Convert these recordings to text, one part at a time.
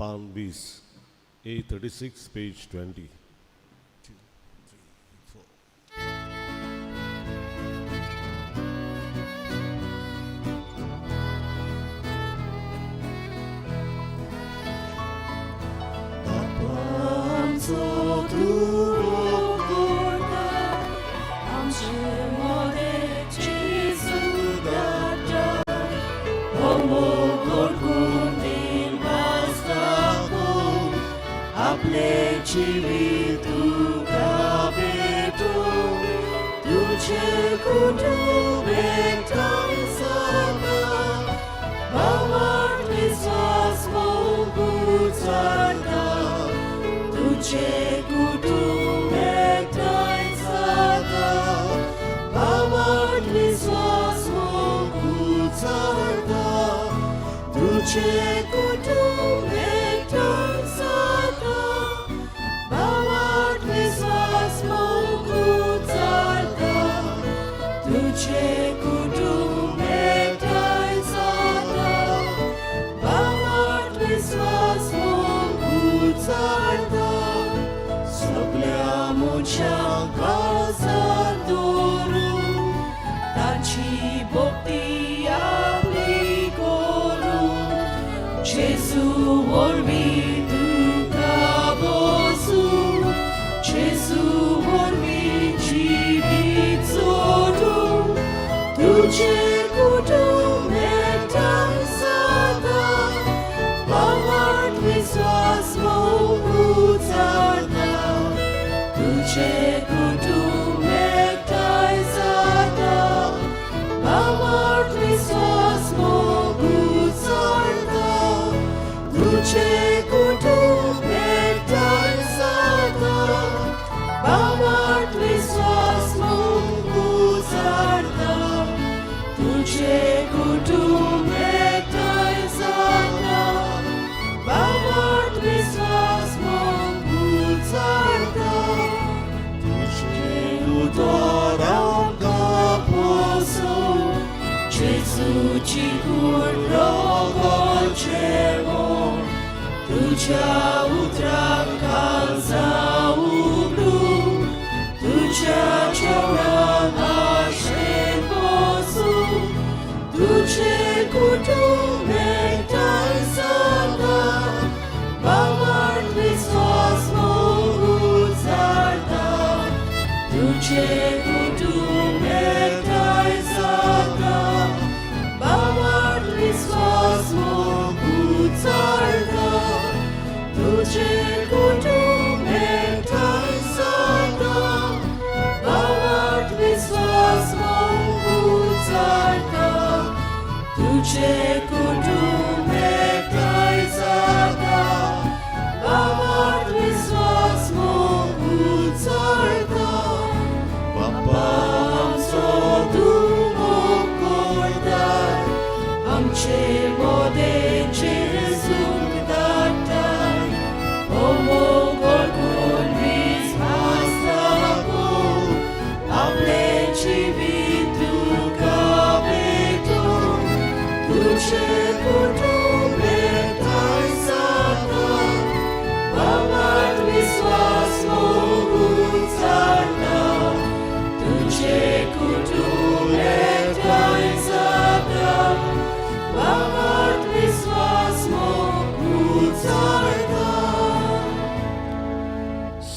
पान 20, A36, page 20. 2, 3, 4.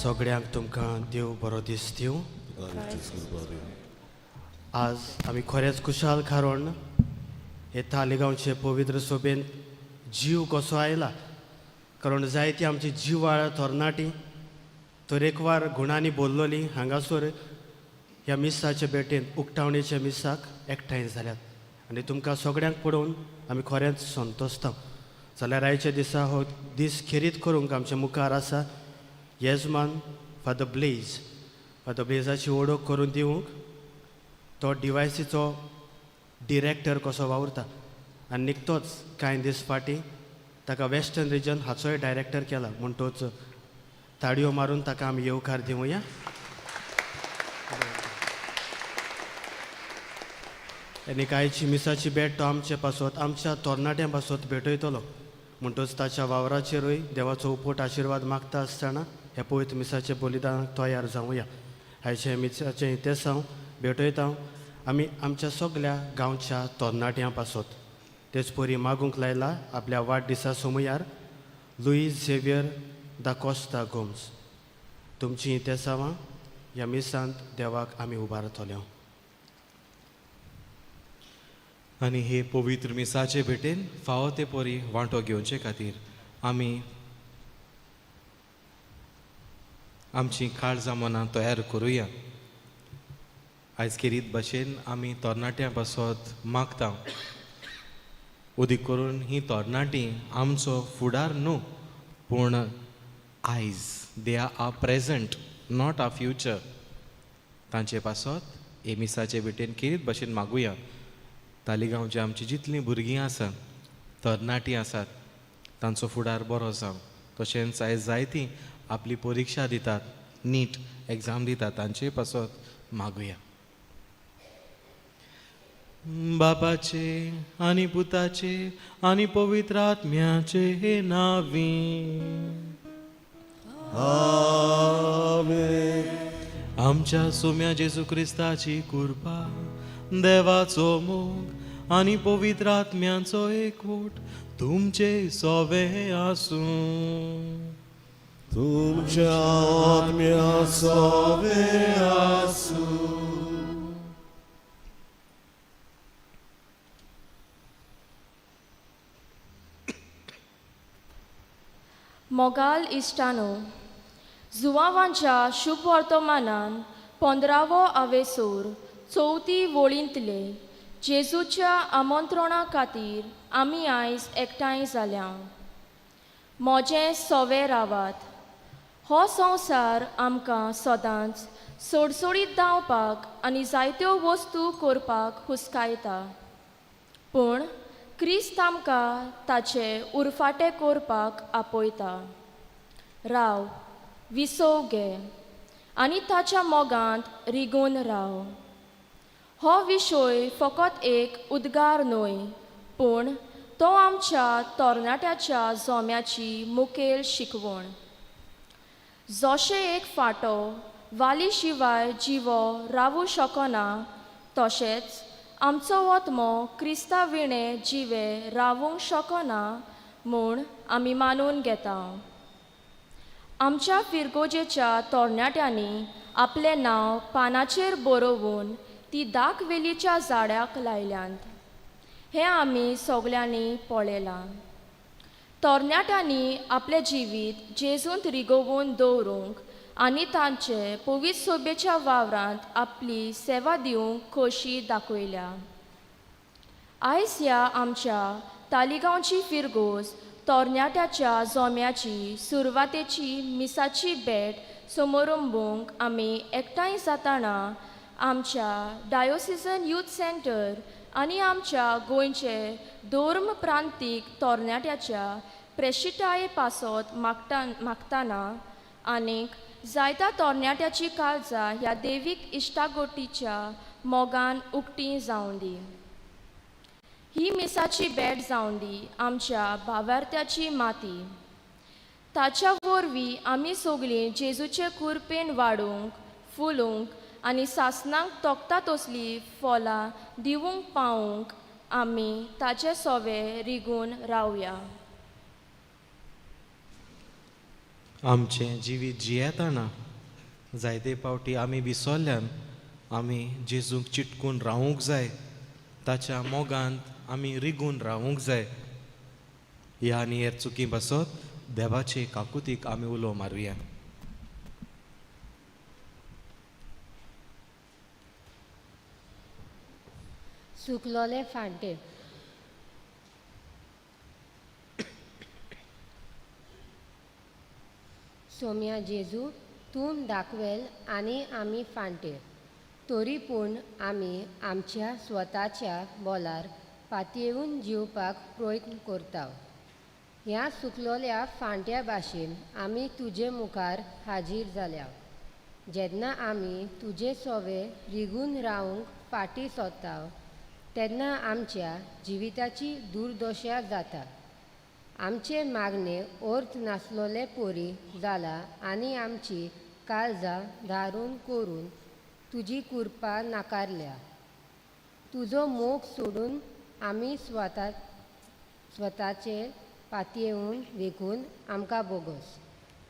सगळ्यांक तुमकां देव बरो दीस दिवं. आज आमी खरेंच खुशाल कारण हे तालिगांवचे पवित्र सोबेन जीव कसो आयला, कारण जायती आमची जिवाळ तरणाटी तरेकवार गुणांनी बोल्लोली हांगासर ह्या मिसाचे भेटेन उक्तावणेच्या मिसाक एकठांय जाल्यात आनी तुमकां सगळ्यांक पळोवन आमी खरेंच संतोशता. जाल्यार आयच्या दिसा हो दीस खेरीत करूंक आमच्या मुखार आसा येजमान फादर ब्लेज. फादर ब्लेजाची वळख करून दिवंक तो डिवायसीचो डिरेक्टर कसो वावुरता आनी निकतोच कांय दीस फाटीं ताका वेस्टर्न रिजन हाचोय डायरेक्टर केला, म्हणटोच ताळयो मारून ताका आमी येवकार दिवया. आनी आयची मिसाची भेट तो आमचे पासत आमच्या तरणाट्यां पासत भेटयतलो. म्हणटच ताच्या वावराचेरूय देवाचो उपट आशिर्वाद मागता आसतना ह्या पवित्र मिसाचे बलिदानाक तयार जावया. आयचे मिसाचें इतिहास भेटयता आमी आमच्या सगल्या गांवच्या तरणाट्यां पासत. तेच परी मागूंक लायला आपल्या वाडदिसा समयार लुईस झेवियर दा कोस्ता गोम्स. तुमची इतिहासावां ह्या मिसांत देवाक आमी उबारतले. आनी हे पवित्र मिसाचे भेटेन फावो ते परी वांटो घेवचे खातीर आमी आमची काळजां मनां तयार करुया. आयज खेरीत भाशेन आमी तरणाट्यां पासत मागता. उदीक करून ही तरणाटीं आमचो फुडार न्हू, पूण आयज they are our present not our future. तांचे पासत हे मिसाचे भेटेन खेरीत भाशेन मागुया. तालिगांवची आमची जितलीं भुरगीं आसात, तरणाटीं आसात, तांचो फुडार बरो जावं. तशेंच आयज जायतीं आपली परिक्षा दितात, नीट एग्जाम दितात, तांचे पासत मागुया. बापाचे आनी पुताचे आनी पवित्र आत्म्याचे नांवी. आमेन. आमच्या सोम्या जेजू क्रिस्ताची कृपा, देवाचो मोग आनी पवित्र आत्म्याचो एकवट तुमचे सोवे आसूं. तुमच्या आत्म्या सोवे आसूं. मोगाल इश्टानो, जुवावांच्या शुभ वर्तमानान 15वो आवेसोर चवथी वळींतले जेजूच्या आमंत्रणा खातीर आमी आयज एकठांय जाल्या. म्हजें सोवे रावात. हो संवसार आमकां सदांच सोडसोडीत धांवपाक आनी जायत्यो वस्तू करपाक हुस्कायता, पूण क्रिस्त आमकां ताचे उरफाटें करपाक आपयता. राव, विसव घे आनी ताच्या मोगांत रिगून राव. हो विशय फकत एक उद्गार न्हय, पूण तो आमच्या तरणाट्याच्या जोम्याची मुखेल शिकवण. जशें एक फांटो वाली शिवाय जिवो रावूं शकना, तशेंच आमचो वतमो क्रिस्ता विणें जिवे रावूंक शकना म्हूण आमी मानून घेता. आमच्या फिरगोजेच्या तरणाट्यांनी आपलें नांव पानाचेर बरोवन ती दाखवेलीच्या झाडाक लायल्यांत हें आमी सगल्यांनी पळयलां. तरणाट्यांनी आपलें जिवीत जेजूंत रिगोवन दवरूंक आनी तांचे पवित्र सोबेच्या वावरांत आपली सेवा दिवंक खोशी दाखयल्या. आयज ह्या आमच्या तालिगांवची फिरगोज तरणाट्याच्या जोम्याची सुरवातेची मिसाची भेट समोरंबूंक आमी एकठांय जाताना आमच्या डायोसिजन यूथ सेंटर आनी आमच्या गोंयचे धर्म प्रांतीक तरणाट्याच्या प्रेशिटाये पासत मागताना आनीक जायत्या तरणाट्याची काळजां ह्या देवीक इश्टागोटीच्या मोगान उक्ती जावं दी. ही मिसाची भेट जावं दी आमच्या भावार्थ्याची माती. ताच्या वरवीं आमी सगळीं जेजूचे कुरपेन वाडूंक, फुलूंक आनी सासणाक तोखता तसलीं फलां दिवंक पावूंक आमी ताचे सोवे रिगून रावया. आमचें जिवीत जियेतना जायते फावटी आमी विसरल्यान आमी जेजूक चिटकून रावूंक जाय, ताच्या मोगांत आमी रिगून रावूंक जाय. ह्या आनी हेर चुकी पासत देवाचे काकुतीक आमी उलो मारुया. सुकलोले फांटे. सोम्या जेजू, तूं दाखवेल आनी आमी फांटे, तरी पूण आमी आमच्या स्वताच्या बोलार पातयेवन जिवपाक प्रयत्न करता. ह्या सुकलोल्या फांट्या भाशेन आमी तुजे मुखार हाजीर जाल्या. जेन्ना आमी तुजे सोवे रिगून रावंक फाटीं सोदता तेन्ना आमच्या जिविताची दुर्दशा जाता. आमचे मागणे अर्थ नासलोले पोरी जाला आनी आमची काळजां धारून करून तुजी कृपा नाकारल्या. तुजो मोग सोडून आमी स्वताचेर पातयेवन देखून आमकां बोगस.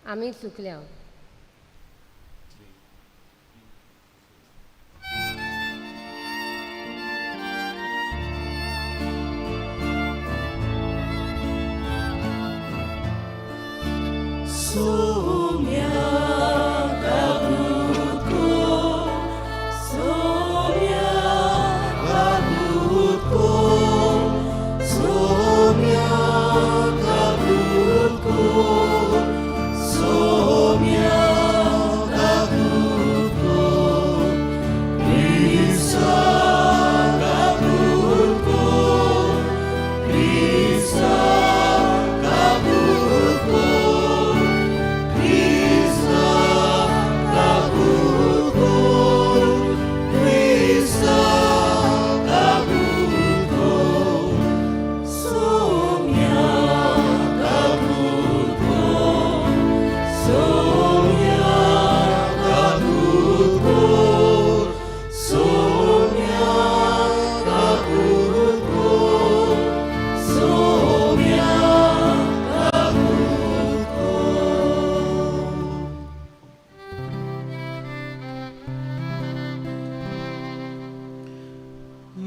आमी चुकल्या.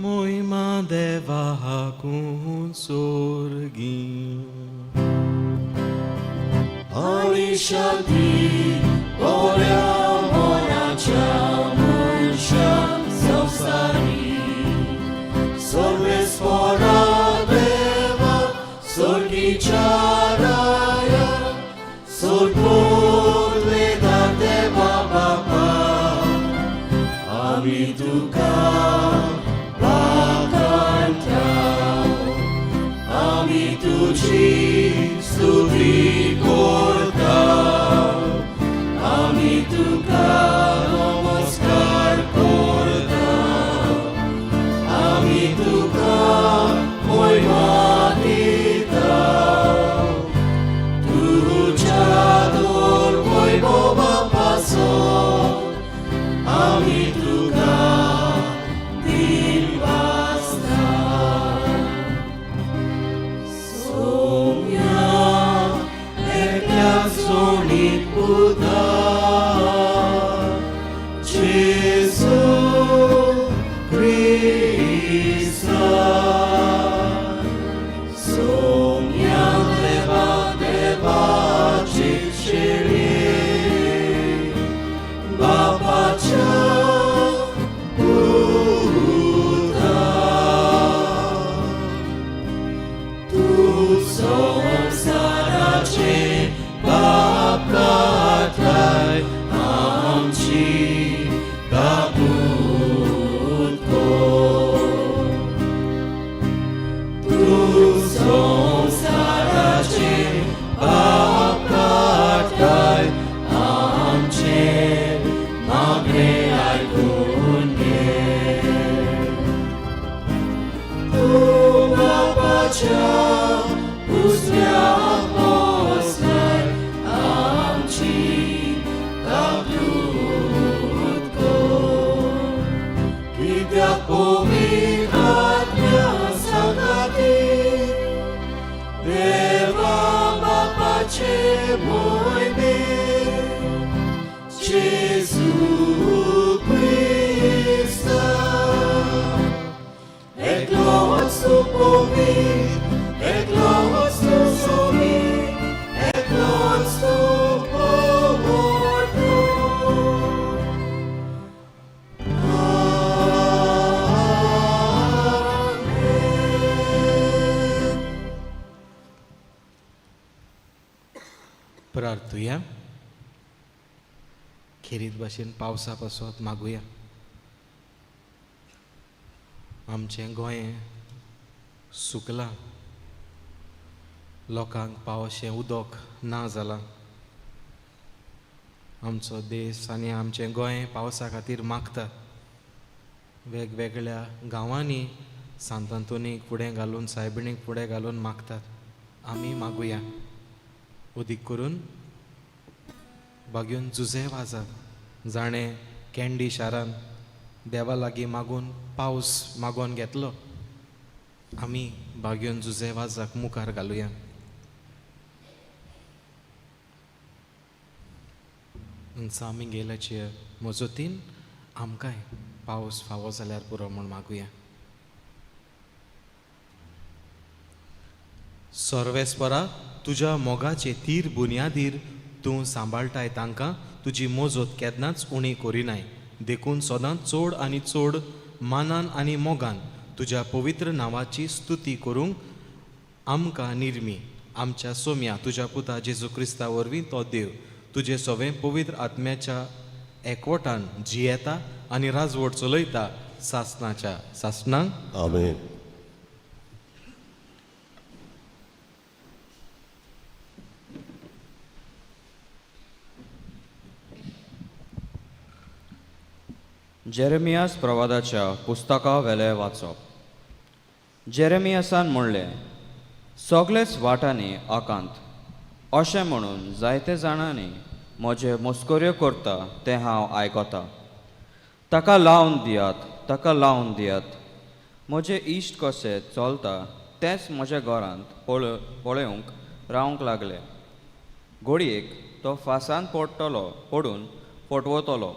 मोहिमा देवाकून सोर्गी आनी शांती बऱ्या मनाच्या मनशा संवसारी सर्वेस्परा देवा सोर्गीच्या राया सोर्गोतले देवा बापा आमी तुका वाखाणटा आमी तुजी स्तुती करता आमी तुका नमस्कार करता आमी तुका मोहिमा दिता तुज्या दर वैभवा पासून आमी तुका दिनवासता. सोम्या एकल्या सोणीत पुता जेजू क्रिस्ता सोम्या देवा देवाची शेळी बापाच्या पुता तूं संवसाराचे पाप काडटाय आमची काबूत कर. तूं संवसाराचे पाप काडटाय आमचे मागणें आयकून घे. तूं बापाच्या उजव्या बसलाय आमची काबूत कर. कित्याक पवित्र आत्म्या सांगातीन देवा बापाचे मोहिमेन जेजू क्रिस्ता एकलोच तूं पवित्र, एकलोच तूं सोबीत, एकलोच तूं पवित्र. आमेन. प्रार्थुया. खेरीत भाशेन पावसा पासत मागुया. आमचें गोंय सुकलां, लोकांक पावशें उदक ना जालां. आमचो देश आनी आमचें गोंय पावसा खातीर मागता. वेगवेगळ्या गांवांनी सांत आंतोनीक फुडें घालून, सायबिणीक फुडें घालून मागतात. आमी मागुया. उदीक करून बागेवन जुजे वाजा जाणें कँडी शारान देवा लागीं मागून पावस मागोवन घेतलो, आमी बागेवन जुजे वाजाक मुखार घालुया. आमी गेल्याचे मजतीन आमकांय पावस फावो जाल्यार पुरो म्हूण मागुया. सर्वेस्परा, तुज्या मोगाचे तीर बुन्यादीर तूं सांबाळटाय तांकां, तुजी मोजत केन्नाच उणी करिनाय. देखून सदांच चड आनी चड मानान आनी मोगान तुज्या पवित्र नांवाची स्तुती करूंक आमकां निर्मी. आमच्या सोम्या तुज्या पुता जेजू क्रिस्ता वरवीं तो देव तुजे सवें पवित्र आत्म्याच्या एकवटान जियेता आनी राजवट चलयता सासणाच्या सासणांक. आमेन. जेरेमियास प्रवादाच्या पुस्तका वेलें वाचप. जेरेमियासान म्हणलें, सगळेच वाटांनी आकांत अशें म्हणून जायते जाणांनी म्हजे मस्कऱ्यो करता तें हांव आयकता. ताका लावन दियात, ताका लावन दियात. म्हजे इश्ट कशें चलता तेंच म्हज्या घरांत पळोवंक रावंक लागले. घडयेक तो फांसान पडटलो, पडून फटवतलो.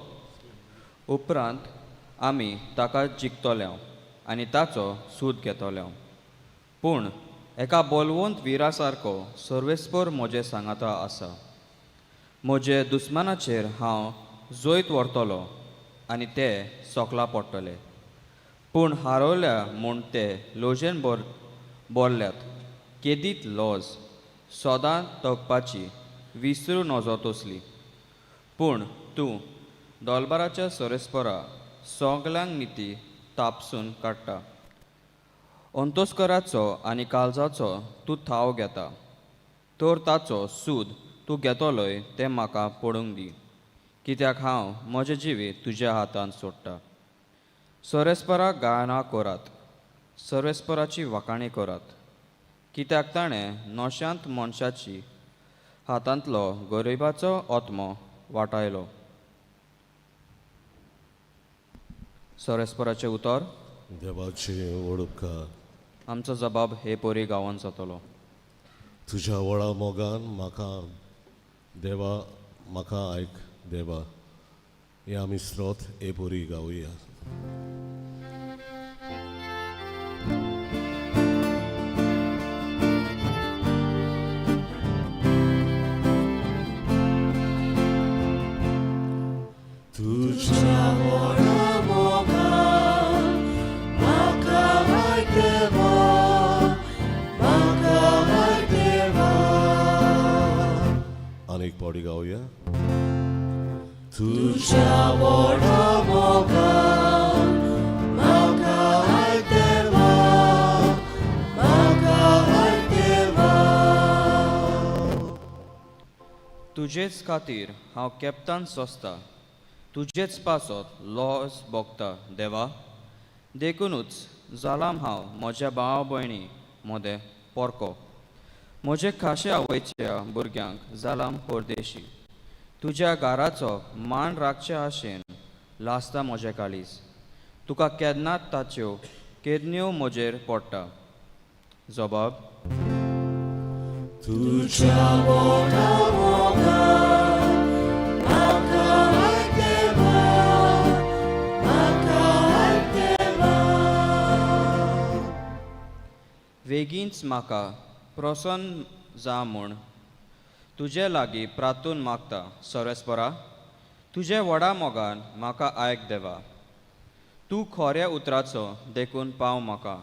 उपरांत आमी ताका जिखतले आनी ताचो सूद घेतले. पूण एका बलवंत विरा सारको सर्वेस्पर म्हजे सांगाता आसा. म्हजे दुस्मानाचेर हांव जैत व्हरतलो आनी ते सोकला पडटले. पूण हारवल्या म्हूण ते लोजेन बोरल्यात. केदीत लॉज सदां तगपाची विसरूं नजो तसली. पूण तूं दोलबाराच्या सोरेस्परा सगल्यांक निती तापसून काडटा. अंतस्कराचो आनी काळजाचो तूं थाव घेता, तर ताचो सूद तूं घेतलोय तें म्हाका पडूंक दी, कित्याक हांव म्हजें जिवीत तुज्या हातांत सोडटा. सोरेस्पराक गायनां करात, सर्वेस्पराची वाखाणी करात, कित्याक ताणें नशांत मनशाची हातांतलो गरिबाचो आत्मो वाटायलो. सर्वेस्पराचें उतर. देवाचे व्हड उपकार. आमचो जबाब हे पोरी गांवांत जातलो. तुज्या व्हडा मोगान म्हाका देवा, म्हाका आयक देवा. हे आमी स्रोत हे पोरी गावया. तुझ्या व्हडा मोगान म्हाका आयक देवा, म्हाका आयक देवा. आनी एक पावटी गावया. तुझ्या व्हडा मोगान म्हाका आयक देवा, म्हाका आयक देवा. तुजेच खातीर हांव केपतान सोंसता, तुजेच पासत लॉज भोगता देवा. देखुनूच जालां हांव म्हज्या भाव भयणी मदें पोरको, म्हजे खाशे आवयच्या भुरग्यांक जालां परदेशी. तुज्या घराचो मान राखचे आशेन लासता म्हजें काळीज. तुका केन्नाच ताच्यो केदन्यो म्हजेर पडटा. जबाब. तुझ्या व्हडा मोगान म्हाका आयक देवा, म्हाका आयक देवा. वेगींच म्हाका प्रसन्न जा म्हूण तुजे लागीं प्रार्थून मागता. सर्वेस्परा, तुजे व्हडा मोगान म्हाका आयक देवा. तूं खोऱ्या उतराचो देखून पाव म्हाका.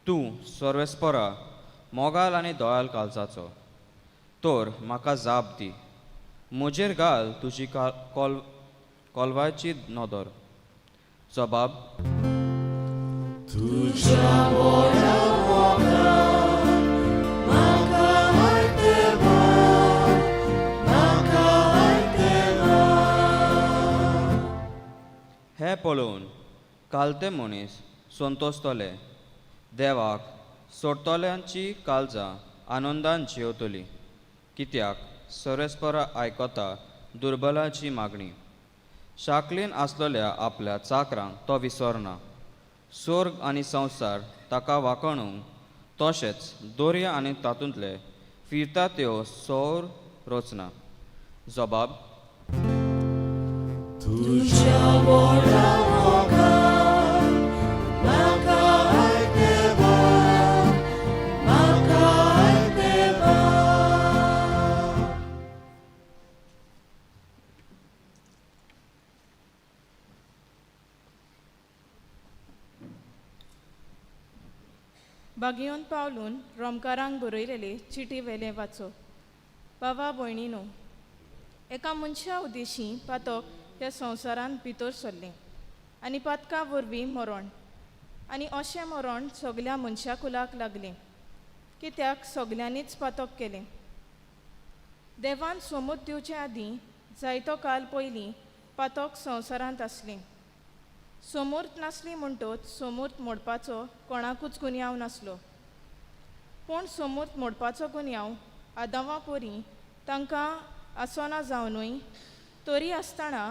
तूं सर्वेस्परा मोगाल आनी दयाल काळजाचो, तर म्हाका जाप दी. म्हजेर घाल तुजी कोलवाची नदर. जबाब. तुझ्या व्हडा मोगान म्हाका आयक देवा, म्हाका आयक देवा. हें पळोवन कालते मनीस संतोसतले, देवाक सोडटल्यांची काळजां आनंदान जियेवतली. कित्याक सर्वेस्परा आयकता दुर्बलाची मागणी. शाकलीन आसलेल्या आपल्या चाकरांक तो विसरना. स्वर्ग आनी संवसार ताका वांकणूंक तशेंच दर्या आनी तातूंतले फिरता त्यो सौर रचना. जबाब. तुज्या व्हडा मोगान म्हाका आयक देवा, म्हाका आयक देवा. बागियोन पावलून रोमकारांक बरयलेले चिटी वेले वाचो. बाबा भयणीनो, एका मनशा उद्देशी पातक ह्या संवसारांत भितर सरलें आनी पातका वरवीं मरण, आनी अशें मरण सगल्या मनशा कुलाक लागलें, कित्याक सगल्यांनीच पातक केलें. देवान सोमूत दिवचे आदीं जायतो काल पयलीं पातक संवसारांत आसलें. सोमूर्त नासली म्हणटच सोमूर्त मोडपाचो कोणाकूच गुन्यांव नासलो, पूण सोमूर्त मोडपाचो गुन्यांव आदांवा परी तांकां आसना जावनूय तरी आसतना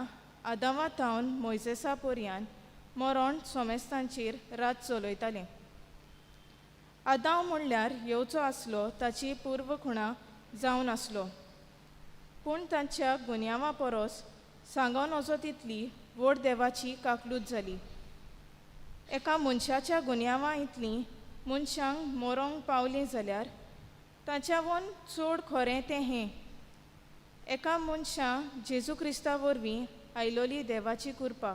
आदांवा थावन मोयजेसा पर्यान मरण सोमेस्तांचेर रात चलयतालें. आदांव म्हणल्यार येवचो आसलो ताची पूर्व खुणा जावन आसलो, पूण तांच्या गुन्यांवा परस सांगो नजो तितली व्हड देवाची काकलूत जाली. एका मनशाच्या गुन्यांवा इतलीं मनशांक मरोंक पावलीं जाल्यार ताच्यावन चड खरें तें हें, एका मनशा जेजू क्रिस्ता वरवीं आयलोली देवाची कृपा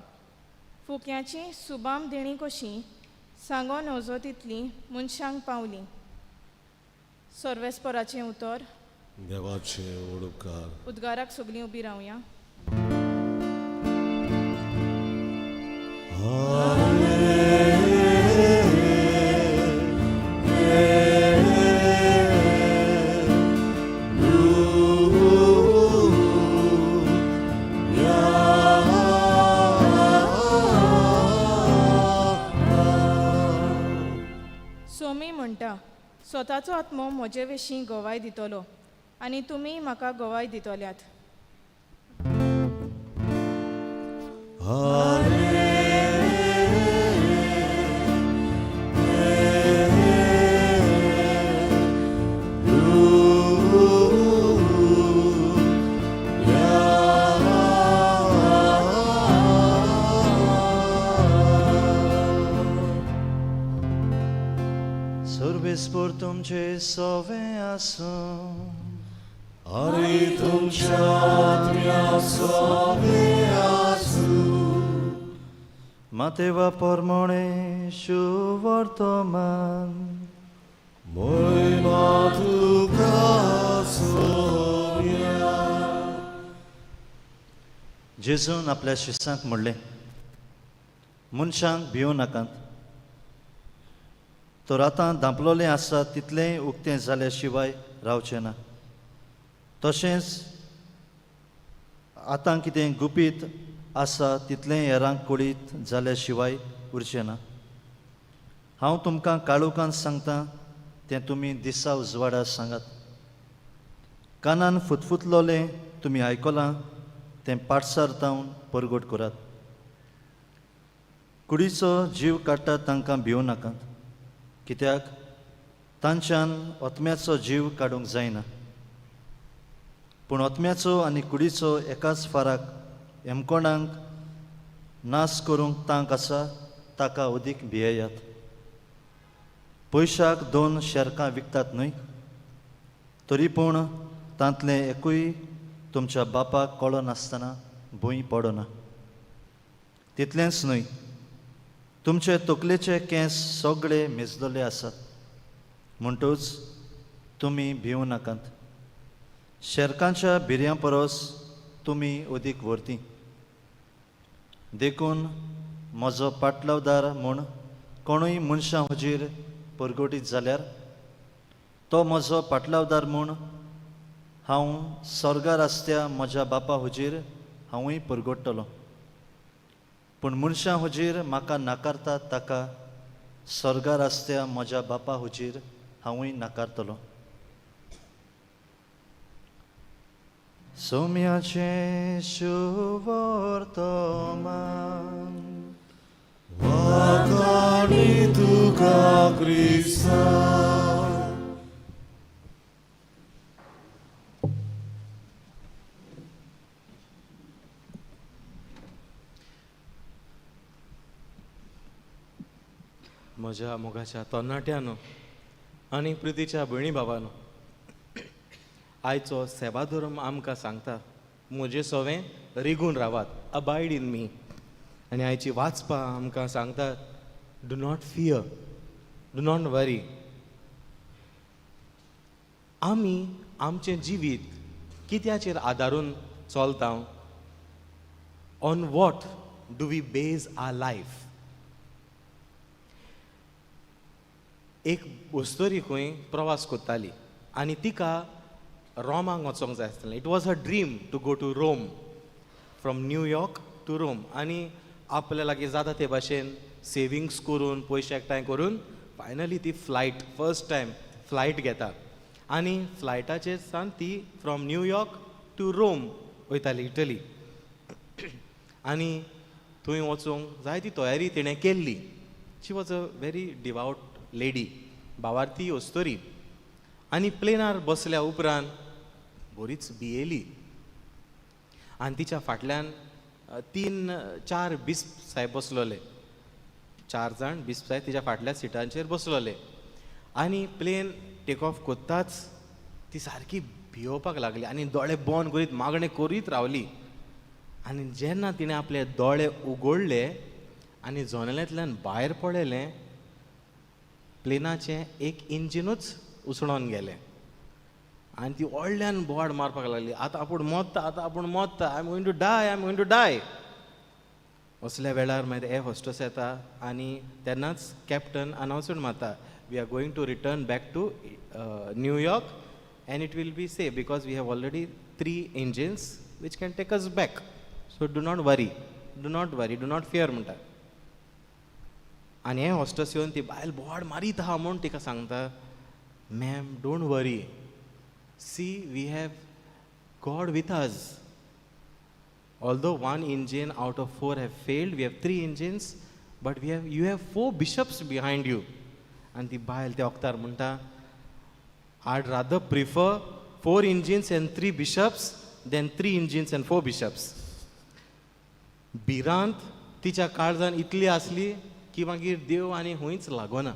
फुक्याची सुबाम देणी कशी सांगो नजो तितली मनशांक पावली. सर्वेस्पराचें उतर. देवाचे उपकार. उद्गाराक सगलीं उबी रावया. सोमी म्हणटा, स्वताचो आत्मो म्हजे विशीं गवाय दितलो आनी तुमी म्हाका गवाय दितल्यात. सर्वेस्पर तुमचे सवे आसूं. आनी तुमच्या आत्म्या सवे आसूं. मातेवा परमणे शुवर्तमान. मोयमा तुका सोम्या. जेजून आपल्या शिसांक म्हणलें, मनशांक भिवं नाकात, तर आतां धांपलोलें आसा तितलेंय उक्तें जाल्या शिवाय रावचें ना. तशेंच आतां कितें गुपीत आसा तितलें हेरांक कळीत जाल्या शिवाय उरचें ना. हांव तुमकां काळोखान सांगता तें तुमी दिसा उजवाडा सांगात. कानान फुतफुतलोलें तुमी आयकलां तें पाटसार तावन परगट करात. कुडीचो जीव काडटा तांकां भिवं नाकात, कित्याक तांच्यान आत्म्याचो जीव काडूंक जायना, पूण आत्म्याचो आनी कुडीचो एकाच फाराक हेमकोणांक नाश करूंक तांक आसा ताका अदीक भियेयात. पयशाक 2 शेरकां विकतात न्हय, तरी पूण तांतलें एकूय तुमच्या बापाक कळनासतना भूंय पडना. तितलेंच न्हय, तुमचे तकलेचे केंस सगळे मेजलेले आसात, म्हणटूच तुमी भिवं नाकात. शेरकांच्या भिऱ्यां परस तुमी अदीक व्हरती. देखून म्हजो पाटलावदार म्हूण कोणूय मनशां हुजीर परगटीत जाल्यार तो म्हजो पाटलावदार म्हूण हांव स्वर्गार आसत्या म्हज्या बापा हुजीर हांवूय परगट्टलो. पूण मनशां हुजीर म्हाका नाकारता ताका स्वर्गार आसत्या म्हज्या बापा हुजीर हांवूय नाकारतलो. सोम्याचें शुवर्तमान. वाखाणी तुका क्रिस्ता. म्हज्या मोगाच्या तरणाट्यानो आनी प्रितीच्या भयणी बाबानो, आयचो सेवाधर्म आमकां सांगता म्हजे सवें रिगून रावात, अबायड इन मी. आनी आयची वाचपां आमकां सांगता do not fear, do not worry. आमी आमचें जिवीत कित्याचेर आदारून चलता? On what do we base our life? एक अस्तोरी खंय प्रवास करताली आनी तिका रोमाक वचोंक जाय आसलें. It was her dream to go to Rome, from New York to Rome. आनी आपल्या लागीं जाता ते भाशेन सेविंग्स करून पयशे एकठांय करून फायनली ती फ्लायट, फर्स्ट टायम फ्लायट घेता आनी फ्लायटाचेर सान ती from New York to Rome वयताली, इटली. आनी थंय वचूंक जायती तयारी तिणें केल्ली. She was a very devout lady, भावार्थी अस्तोरी. आनी प्लेनार बसल्या उपरांत बरीच भियेली आनी तिच्या फाटल्यान 3-4 बिस्प साहेब बसलोले, 4 जाण बिस्प साहेब तिच्या फाटल्या सिटांचेर बसलोले. आनी प्लेन टेक ऑफ करताच ती सारकी भियोवपाक लागली आनी दोळे बंद करीत मागणें करीत रावली. आनी जेन्ना तिणें आपले दोळे उगडले आनी जनेलांतल्यान भायर पळयलें, प्लेनाचें एक इंजिनूच उसळोन गेलें आनी ती व्हडल्यान बोवाळ मारपाक लागली, आतां आपूण मोत्ता, आतां आपूण मोत्ता, I am going to die, I am going to die. असल्या वेळार मागीर एअर होस्टस येता आनी तेन्नाच कॅप्टन अनावन्समेंट मारता, we are going to return back to New York and it will be safe because we have already 3 engines which can take us back, so do not worry, do not worry, do not fear म्हणटा. आनी हें हॉस्टस येवन ती बायल बोवाळ मारीत आहा म्हूण तिका सांगता, ma'am don't worry, see we have God with us. Although 1 engine out of 4 have failed, we have 3 engines, but we have, you have 4 bishops behind you. आनी ती बायल त्या वखदार म्हणटा, I'd rather prefer 4 engines and 3 bishops than 3 engines and 4 bishops. भिरांत तिच्या काळजान इतली आसली की मागीर देव आनी खंयच लागना.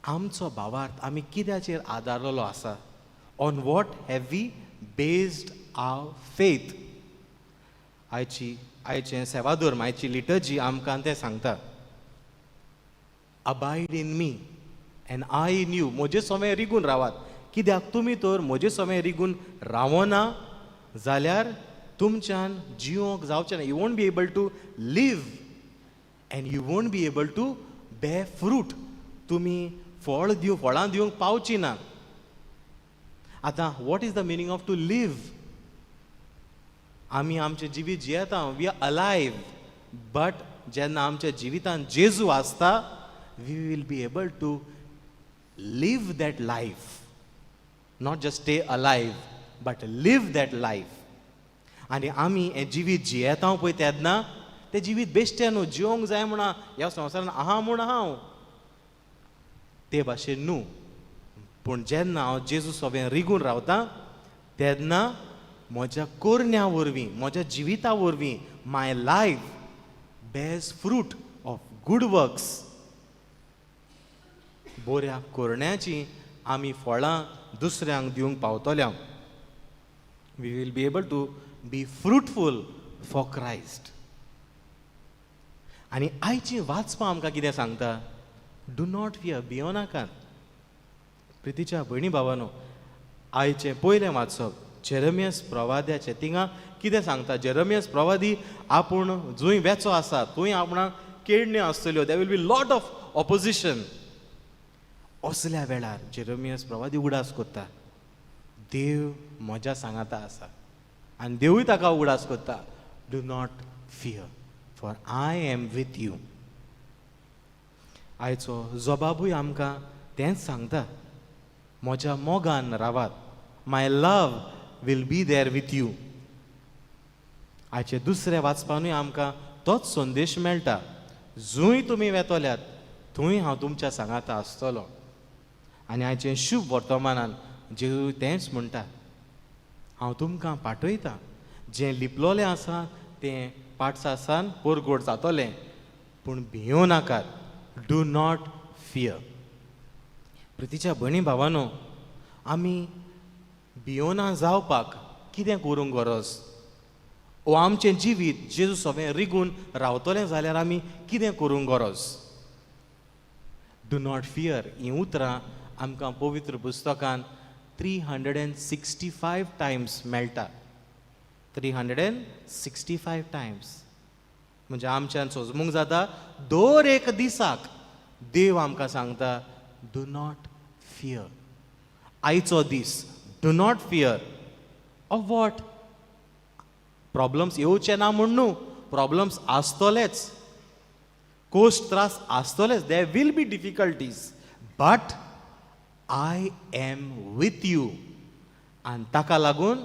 आमचो भावार्थ आमी कित्याचेर आदारलेलो आसा? On what have we based our faith? आयची आयचें सेवाधर्म, आयची लिटर्जी आमकां तें सांगता, abide in me and I in you. म्हजे समें रिगून रावात, कित्याक तुमी तर म्हजे समें रिगून रावना जाल्यार तुमच्यान जिवंक जावचें ना. You won't be able to live and you won't be able to bear fruit. तुमी फळ दिवं, फळां दिवंक पावची ना. आतां what is the meaning of to live? आमी आमचें जिवीत जियेता, we are alive, but जेन्ना आमच्या जिवितांत जेजू आसता, we will be able to live that life, not just stay alive but live that life. आनी आमी हें जिवीत जियेता पळय तेन्ना तें जिवीत बेश्टें न्हू, जिवंक जाय म्हूण ह्या संवसारान आहा म्हूण हांव ते भाशेन न्हू. पूण जेन्ना हांव जेजू सोबें रिगून रावता तेन्ना म्हज्या कोरण्या वरवीं, म्हज्या जिविता वरवीं my life bears fruit of good works. बऱ्या कोरण्याची आमी फळां दुसऱ्यांक दिवंक पावतल्या. We will be able to be fruitful for Christ. आनी आयची वाचपां आमकां कितें सांगता? Do not fear, भियोनाकात. प्रितीच्या भयणी भावानो, आयचें पयलें वाचप जेरमियस प्रवाद्याचें. थिंगा कितें सांगता? जेरमियस प्रवादी आपूण जंय वेचो आसा थंय आपणाक केळण्यो आसतल्यो, there will be lot of opposition. असल्या वेळार जेरमियस प्रवादी उगडास करता, देव म्हज्या सांगाता आसा. आनी देवूय ताका उगडास करता, do not fear for I am with you. आयचो जबाबूय आमकां तेंच सांगता, म्हज्या मोगान रावात, my love will be there with you. आयचे दुसऱ्या वाचपानूय आमकां तोच संदेश मेळटा, जंय तुमी वेतल्यात थंय हांव तुमच्या सांगाता आसतलो. आनी आयचें शुभ वर्तमानान जेजू तेंच म्हणटा, हांव तुमकां पाठयतां, जें लिपलोलें आसा तें पाटसासान परगोड जातलें, पूण भियों नाकात, do not fear. प्रितीच्या भयणी भावानो, आमी भियोना जावपाक कितें करूंक गरज, ओ आमचें जिवीत जेजू सवें रिगून रावतलें जाल्यार आमी कितें करूंक गरज? Do not fear हीं उतरां आमकां पवित्र पुस्तकान 365 टायम्स मेळटा. 365 टायम्स म्हणजे आमच्यान सोजमूंक जाता दर एक दिसाक देव आमकां सांगता do not fear. आयचो दीस do not fear of what? Problems येवचे ना म्हूण न्हू, प्रॉब्लम्स आसतलेच, कोश्ट त्रास आसतलेच, there will be difficulties, but I am with you. आनी ताका लागून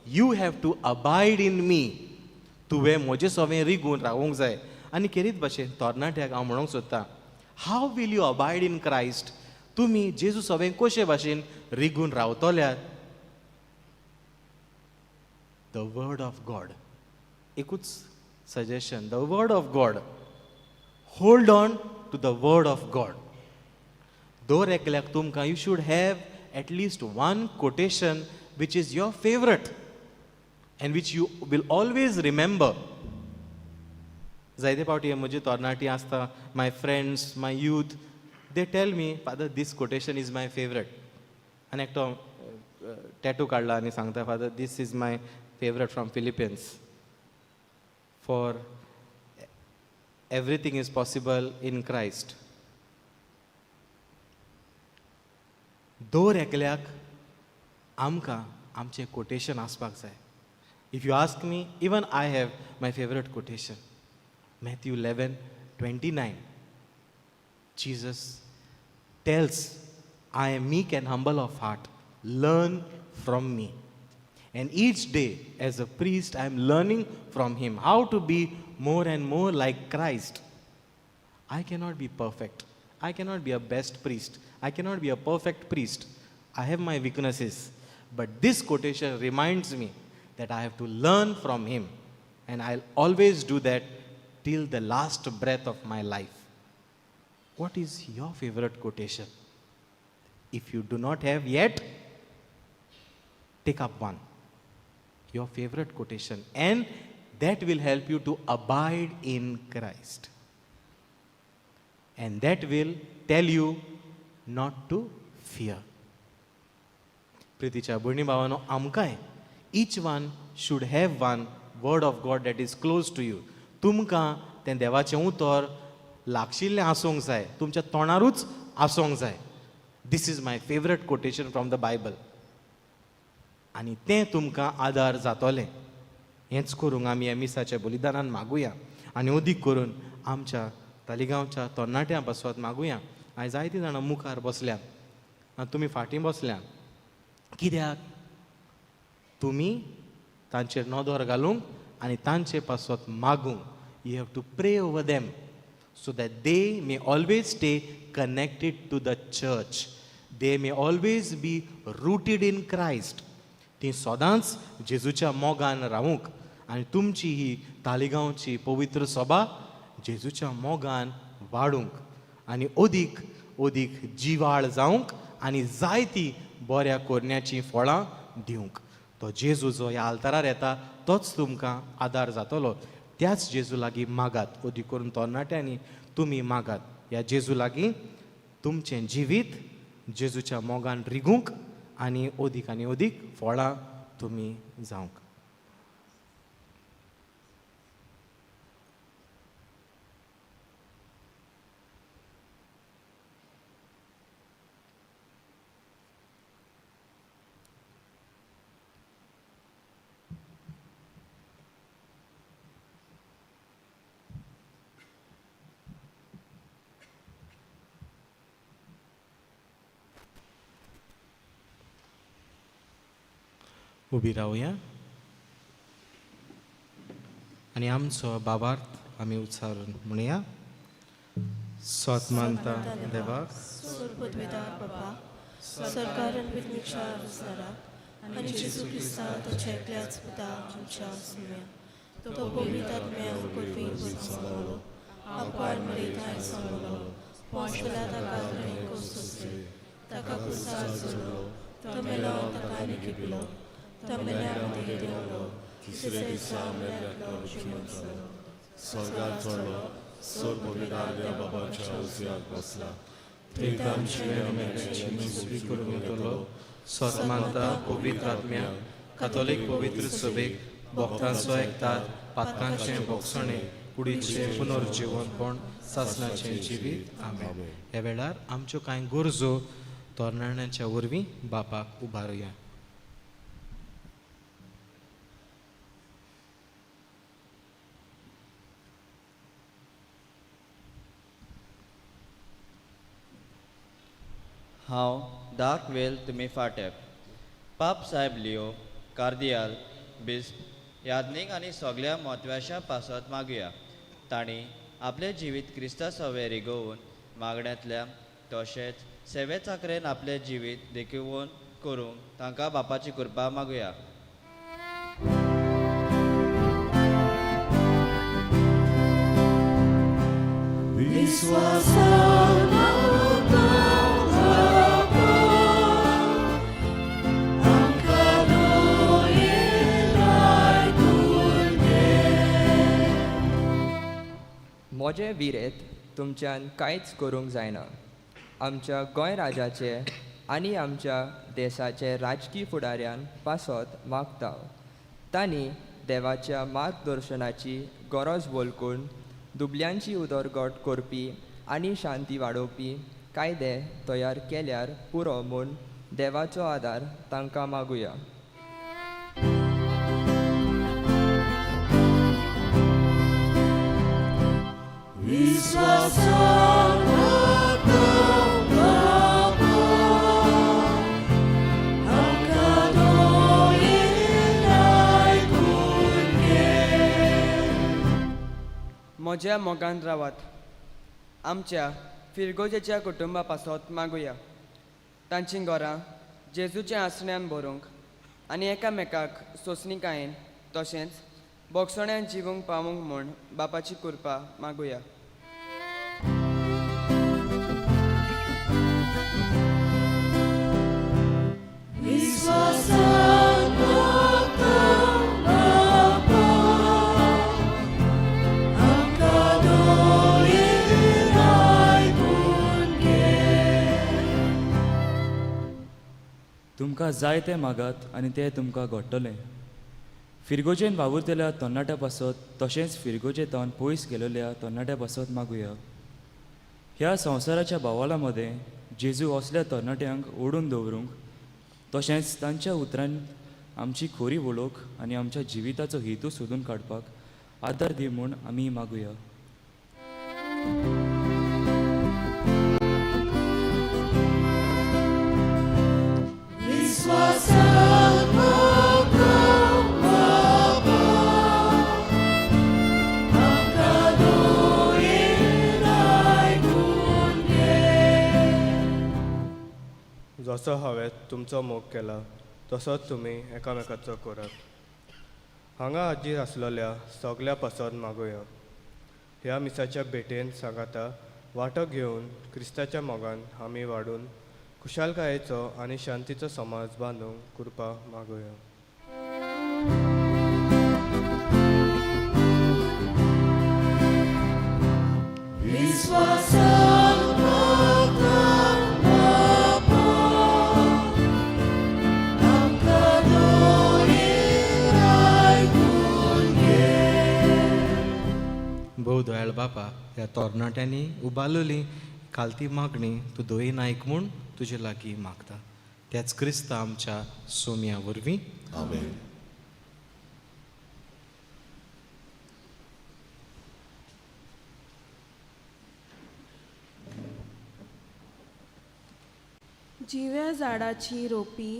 you have to abide in me. तुवें म्हजे सवें रिगून रावूंक जाय. आनी खेरीत भाशेन तरणाट्याक हांव म्हणूंक सोदतां, how will you abide in Christ? तुमी जेजू सवें कशे भाशेन रिगून रावतल्यात? The word of God. एकूच suggestion, the word of God. Hold on to the word of God. दर एकल्याक तुमकां you should have at least one quotation which is your favourite and which you will always remember. जायते फावटी म्हजी तरणाटी आसता, my friends, my youth, they tell me, father this quotation is my favourite. आनी एकटो टॅटू काडला आनी सांगता, father this is my favourite from Philippians, for everything is possible in Christ. दर एकल्याक आमकां आमचें कोटेशन आसपाक जाय. If you ask me, even I have my favourite quotation, Matthew 11:29. Jesus tells, I am meek and humble of heart, learn from me. And each day as a priest I am learning from him how to be more and more like Christ. I cannot be perfect, I cannot be a best priest, I cannot be a perfect priest, I have my weaknesses, but this quotation reminds me that I have to learn from him, and I'll always do that till the last breath of my life. What is your favorite quotation? If you do not have yet, take up one, your favorite quotation, and that will help you to abide in Christ. And that will tell you not to fear. प्रितीच्या भयणी भावानो, आमकांय each one should have one word of God that is close to you. तुमकां तें देवाचें उतर लागशिल्लें आसूंक जाय, तुमच्या तोंडारूच आसूंक जाय. This is my favourite quotation from the Bible. आनी तें तुमकां आदार जातलें. हेंच करूंक आमी ह्या मिसाच्या बलिदानान मागुया आनी अदीक करून आमच्या तालिगांवच्या तरणाट्यां पासत मागुया. आयज जायतीं जाणां मुखार बसल्यात आनी तुमी फाटीं बसल्यात, कित्याक? तुमी तांचेर नदर घालूंक आनी तांचे पासत मागूंक. You have to pray over them so that they may always stay connected to the church, they may always be rooted in Christ. तीं सदांच जेजूच्या मोगान रावूंक आनी तुमची ही तालिगांवची पवित्र सभा जेजूच्या मोगान वाडूंक आनी अदीक अदीक जिवाळ जावंक आनी जायती बऱ्या कोरण्याचीं फळां दिवंक. तो जेजू जो ह्या आल्तारार येता तोच तुमकां आदार जातलो. त्याच जेजू लागीं मागात, अदीक करून तरणाट्यांनी तुमी मागात ह्या जेजू लागीं तुमचें जिवीत जेजूच्या मोगान रिगूंक आनी अदीक आनी अदीक फळां तुमी जावंक. उबी रावया आनी आमचो बाबार्थ आमी उच्चारून म्हणया. सोत मानता देवाक, सोर पदवीदार बाबा, सरकारान विज्ञाच्या रोजगाराक आनी जेजू क्रिस्ता ताच्या एकल्याच पुता आमच्या सुम्या तो पवित्र आत्म्या वरवीं सांगलो, आपार मरे सांगलो, पोंसला ताका न्हय सोंसले, ताका कुसार चडलो, तो मेलो ताका निकिपलो, तो मेल्या मदीं देंवलो, तिसऱ्या दिसा मेल्ल्यांतलो जिवंत जालो, स्वर्गार चडलो, सोर पवित्र देव बाबाच्या उजव्याक बसला, थंय आमची मेल्ल्याची करून येतलो. सोत मानता पवित्र आत्म्या, कातोलीक पवित्र सभेक, भक्तांचो एकतात, पातकांचें भोगसणें, कुडीचें पुनर्जिवनपण, सासणाचें जिवीत. आमेन. ह्या वेळार आमच्यो कांय गरजो तरणाट्यांच्या वरवीं बापाक उबारुया. हांव दाक वेल तुमी फाटे पाप साहेब लियो कार्दियाल बिस्प याज्ञीक आनी सगल्या म्हत्वाच्या पासत मागुया. तांणी आपलें जिवीत क्रिस्ता सवे रिगोवन मागण्यांतल्या तशेंच सेवे चाकरेन आपलें जिवीत देखोवन करूंक तांकां बापाची कृपा मागुया. विश्वासान आमकां दोयेन आयकून घे. म्हजें विरेत तुमच्यान कांयच करूंक जायना. आमच्या गोंय राजाचे आनी आमच्या देशाचे राजकी फुडाऱ्यान पासत मागता. तांणी देवाच्या मार्गदर्शनाची गरज वळखून दुबल्यांची उदरगत करपी आनी शांती वाडोवपी कायदे तयार केल्यार पुरो म्हूण देवाचो आदार तांकां मागुया. विश्वासान बाबा आमकां दोयेन आयकून घे. म्हज्या मोगान रावात. आमच्या फिरगोजेच्या कुटुंबा पासत मागुया. तांचीं घरां जेजूच्या आसण्यान भरूंक आनी एकामेकाक सोंसणीकायेन तशेंच बोगसण्यान जिवूंक पावूंक म्हूण बापाची कृपा मागुया. विश्वासान बाबा आमकां दोयेन आयकून घे. तुमकां जाय तें मागात आनी तें तुमकां घडटलें. फिरगोजेन वावुरतल्या तरणाट्या पासत तशेंच फिरगोजे तावन पयस गेलेल्या तरणाट्या पासत मागुया. ह्या संवसाराच्या बोवाळा मदें जेजू असल्या तरणाट्यांक ओडून दवरूंक तशेंच तांच्या उतरान आमची खोरी वळख आनी आमच्या जिविताचो हेतू सोदून काडपाक आदार दी म्हूण आमी मागुया. विश्वासान बाबा आमकां दोयेन आयकून घे. जसो हांवें तुमचो मोग केला तसोच तुमी एकामेकाचो करात. हांगा हाजीर आसलेल्या सगल्या पासत मागुया. ह्या मिसाच्या भेटेन सांगाता वांटो घेवन क्रिस्ताच्या मोगान आमी वाडून खुशालकायेचो आनी शांतीचो समाज बांदूंक कृपा मागुया. विश्वासान बाबा आमकां दोयेन आयकून घे. भोव दयाळ बापा, ह्या तरणाट्यांनी उबारलेली खालती मागणी तूं दोयेन आयक म्हूण तुजे लागीं मागता. त्याच क्रिस्ता आमच्या सोम्या वरवीं. आमेन. जिव्या झाडाची रोपी,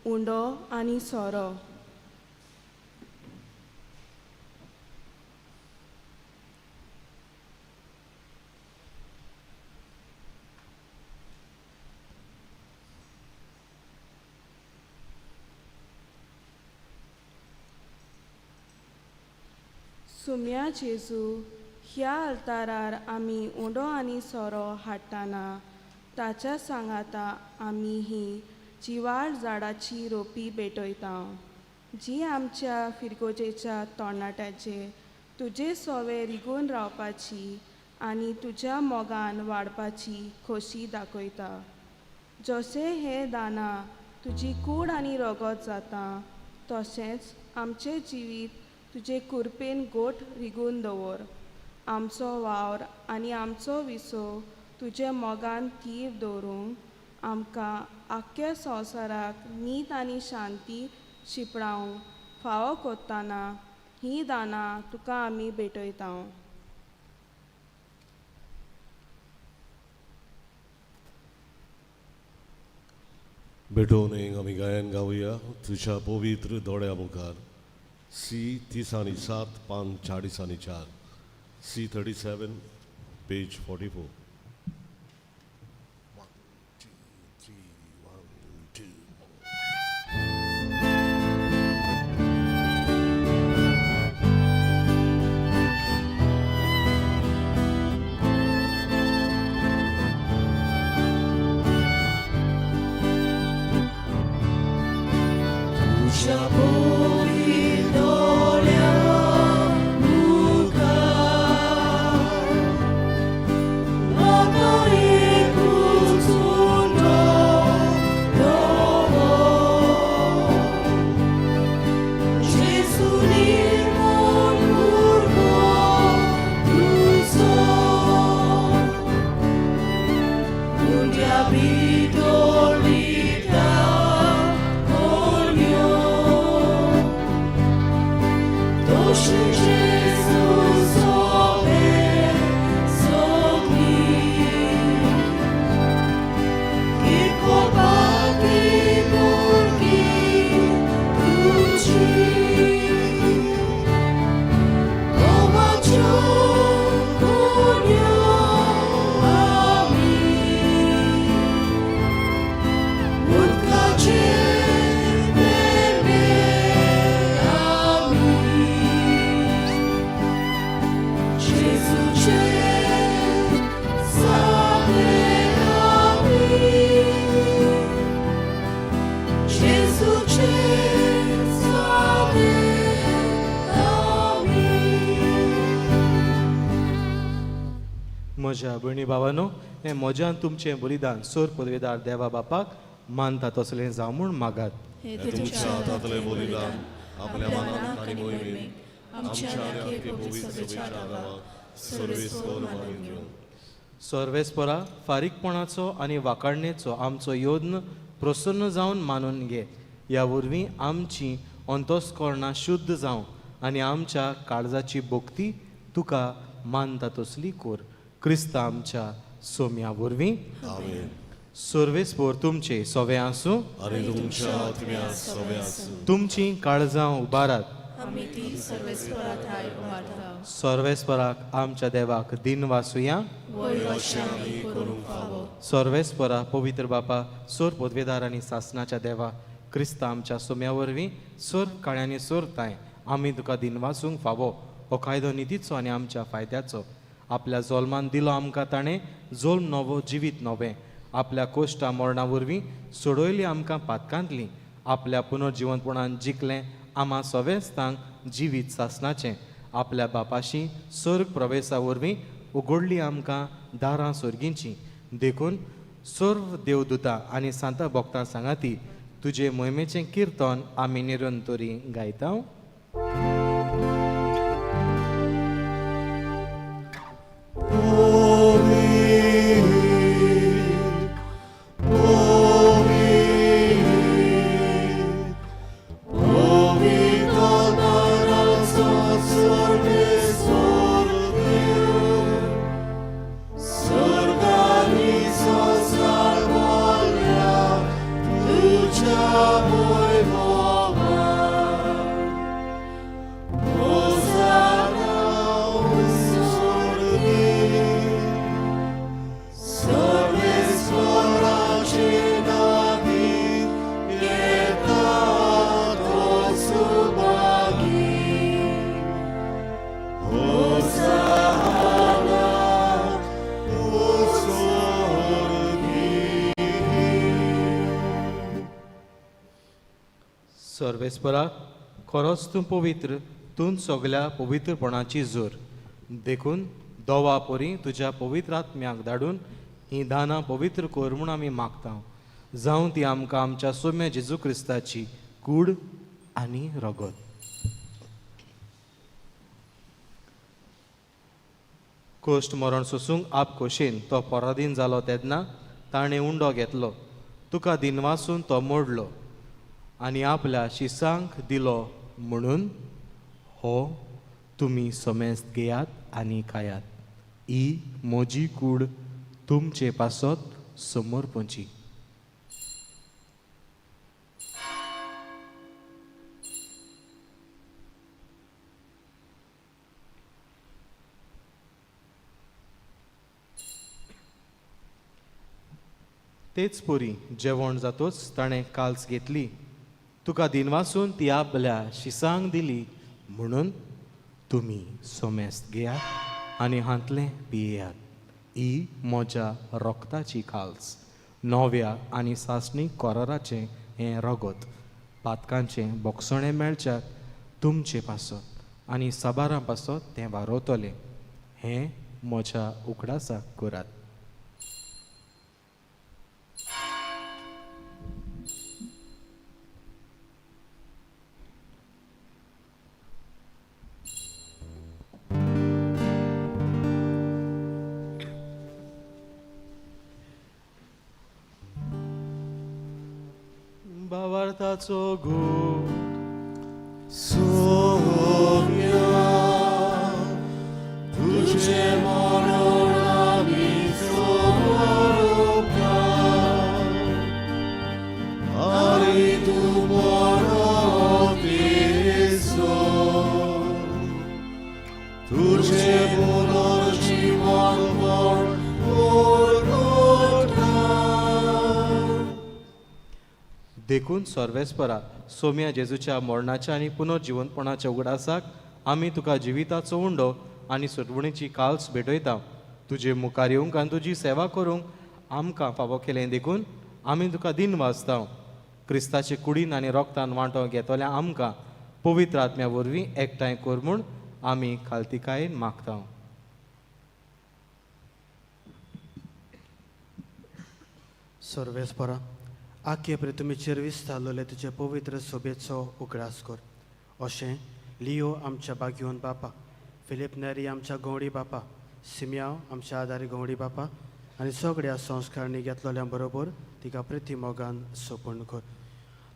उंडो आनी सोरो. सुम्या जेजू, ह्या आल्तारार आमी उंडो आनी सोरो हाडटाना ताच्या सांगाता आमी ही जिवाळ झाडाची रोपी भेटयता, जी आमच्या फिरगोजेच्या तोणाट्याचे तुजे सोवे रिगून रावपाची आनी तुज्या मोगान वाडपाची खोशी दाखयता. जशें हें दानां तुजी कूड आनी रगत जाता, तशेंच आमचें जिवीत तुजे कुरपेन गोठ रिगून दवर. आमचो वावर आनी आमचो विसो तुजे मोगान थीर दवरूंक आमकां आख्ख्या संवसाराक नीत आनी शांती शिंपडावंक फावो कोत्ताना हीं दानां तुका आमी भेटयता. भेटोवन एक आमी गायन गावया तुज्या पवित्र दोळ्या मुखार. सी 37 पान 44, C 37 page 44. 1 2 3 1 2. तुझ्या पवित्र दोळ्या मुखार म्हाका एकूच उंडो दवर. जेजू निर्मळ भुरगो तुजो, उंड्या भितर लिता कोन्यो. तशें जेजू सोबें सगळीं, किरकोळपाकी भुरगीं तुजी. गोवाच्यो कोन्यो आमी, उदकाचे थेंबे आमी. जेजूचे सगळे आमी, जेजूचे सगळे आमी. म्हज्या भयणी भावानो, हें म्हज्यान तुमचें बलिदान सोर पदवेदार देवा बापाक मानता तसलें जावं म्हूण मागात. हे हे तुमच्या हातांतलें बलिदान आपल्या मनाक आनी मोहिमेक आमच्या आनी आख्खे पवित्र सभेच्या नांवाक सर्वेस्पर मानून घेवं. सर्वेस्परा, फारीकपणाचो आनी वाकाडणेचो आमचो योद्न प्रसन्न जावन मानून घे. ह्या वरवीं आमची अंतस्करणां शुद्ध जावं आनी आमच्या काळजाची भक्ती तुका मानता तसली कोर. क्रिस्ता आमच्या सोम्या वरवीं. आमेन. सर्वेस्पर तुमचे सोवे आसूं. आनी तुमच्या आत्म्या सोवे आसूं. तुमची काळजां उबारात. आमी ती सर्वेस्परा ठाय उबारता. सर्वेस्पराक आमच्या देवाक दिन वासुया. वय अशें आमी करूंक फावो. सर्वेस्परा, पवित्र बापा, सोर पदवेदार आनी सासनाच्या देवा, क्रिस्ता आमच्या सोम्या वरवीं सोर काळ्यांनी सोरताय आमी तुका दिन वासूंक फावो. हो कायदो नितीचो आनी आमच्या फायद्याचो. आपल्या जोल्मान दिलो आमकां ताणें जोल्म नवो जिवीत नवें. आपल्या कोश्टा मरणा वरवीं सोडयली आमकां पातकांतली. आपल्या पुनर्जिवनपणान जिखलें आमा सवेस्तांक जिवीत सासनाचें. आपल्या बापाशी सर्ग प्रवेसा वरवीं उगडली आमकां दारां सर्गींची. देखून सर्व देवदूतां आनी सांता भक्तां सांगाती तुजे मोहिमेचें किर्तन आमी निरंतरी गायता. तुझ्या मोहिमा. सर्वेस्परा, खरोच तूं पवित्र, तूं सगल्या पवित्रपणाची जोर. देखून दोवा पोरी तुज्या पवित्र आत्म्याक धाडून ही दानां पवित्र कर म्हूण आमी मागता. जावं ती आमकां आमच्या सोम्या जेजू क्रिस्ताची कूड आनी रगत. कोश्ट मरण सोसूंक आप खोशेन तो पराधीन जालो तेन्ना ताणें उंडो घेतलो, तुका दिनवासून तो मोडलो आनी आपल्या शिसांक दिलो म्हणून हो तुमी समेस्त घेयात आनी खायात. ही म्हजी कूड तुमचे पासत समर्पणची. तेच परी जेवण जातोच ताणें काल्स घेतली, तुका दिनवासून ती आपल्या शिसांक दिली म्हणून तुमी सोमेस्त घेयात आनी हांतलें पियेयात. ही म्हज्या रोगताची काल्स, नव्या आनी सासणी कोराराचें हें रगत, पातकांचें बोगसणें मेळच्याक तुमचे पासत आनी साबारां पासत तें वारोवतलें. हें म्हज्या उगडासाक करात. भावार्थाचो गूट सोम्या तुझे मरण आमी समर्पता आनी तूं मरत येसो तुझे पुनर्जीवन म्हण परगटा. देखून सर्वेस्परा सोम्या जेजूच्या मरणाच्या आनी पुनर्जिवनपणाच्या उगडासाक आमी तुका जिविताचो उंडो आनी सोडवणीची काल्स भेटयता. तुजे मुखार येवंक आनी तुजी सेवा करूंक आमकां फावो केलें देखून आमी तुका दिन वाजता. क्रिस्ताचे कुडीन आनी रोगतान वांटो घेतल्या आमकां पवित्र आत्म्या वरवीं एकठांय कर म्हूण आमी खालतिकायेन मागता. सर्वेस्परा, आखे पृथ्वीचेर विस्तारलेले तुजे पवित्र सोबेचो उगडास कर. अशें लियो आमच्या बागयोन बापा, फिलीप नेरी आमच्या गवडी बापा, सिमयाव आमच्या आदारी गवडी बापा आनी सगळ्या संस्कारणी घेतलेल्या बरोबर तिका प्रिती मोगान सोपण कर.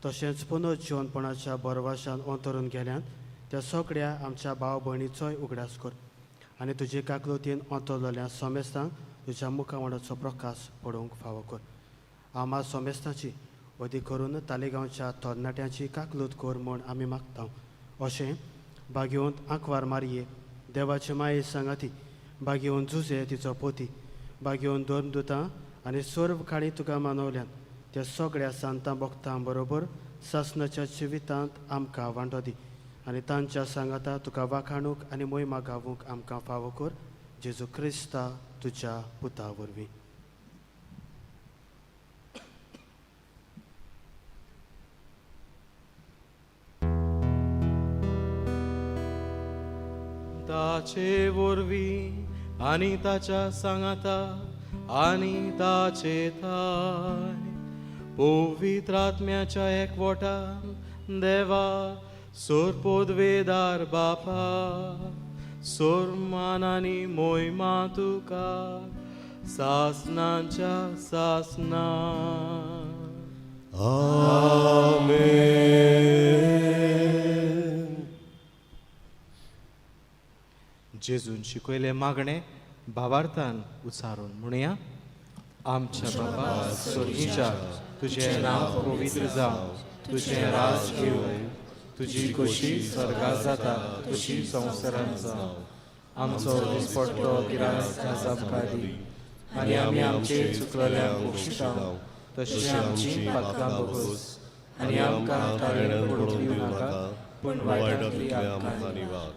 तशेंच पुनर्जिवनपणाच्या बरवाशान अंतरून गेल्यान त्या सगळ्या आमच्या भाव भयणीचोय उगडास कर आनी तुजे काकलुतीन अंतरलेल्या समेस्तांक तुज्या मुखामळाचो प्रकाश पडोवंक फावो कर. आमा सोमेस्ताची अदीक करून तालेगांवच्या तरणाट्यांची काकलूत कर म्हूण आमी मागता. अशें बागेवंत आंकवार मारये देवाचे माये सांगाती, बागेवन जुजे तिचो पोती, बागेवन धर्मदुतां आनी सर्व काळी तुका मानवल्यान त्या सगळ्या सांतां भक्तां बरोबर सासनाच्या जिवितांत आमकां वांटो दी आनी तांच्या सांगाता तुका वाखाणूक आनी मोहिमा गावूंक आमकां फावो कर. जेजू क्रिस्ता तुज्या पुता वरवीं. ताचे वरवीं आनी ताच्या सांगाता आनी ताचे थाय पवित्र आत्म्याच्या एकवटान देवा सोरपोदवेदार बापा, सोरमान आनी मोहिमा तुका सासनाच्या सासना. आमेन. जेजून शिकयलें मागणें भावार्थान उचारून म्हणया. आमच्या बापा स्वर्गीच्या, तुजें नांव पवित्र जावं, तुजें राज येवं, तुजी खोशी स्वर्गात जाता तशी संवसारांत जावं. आमचो दिसपट्टो गिरास आज आमकां दी आनी आमी आमचे चुकलेल्यांक बक्षिता तशी आमची पातकां भोगोस आनी आमकां ताळेण पडूंक दिवं नाका पूण वायटांतली आमकां निवार.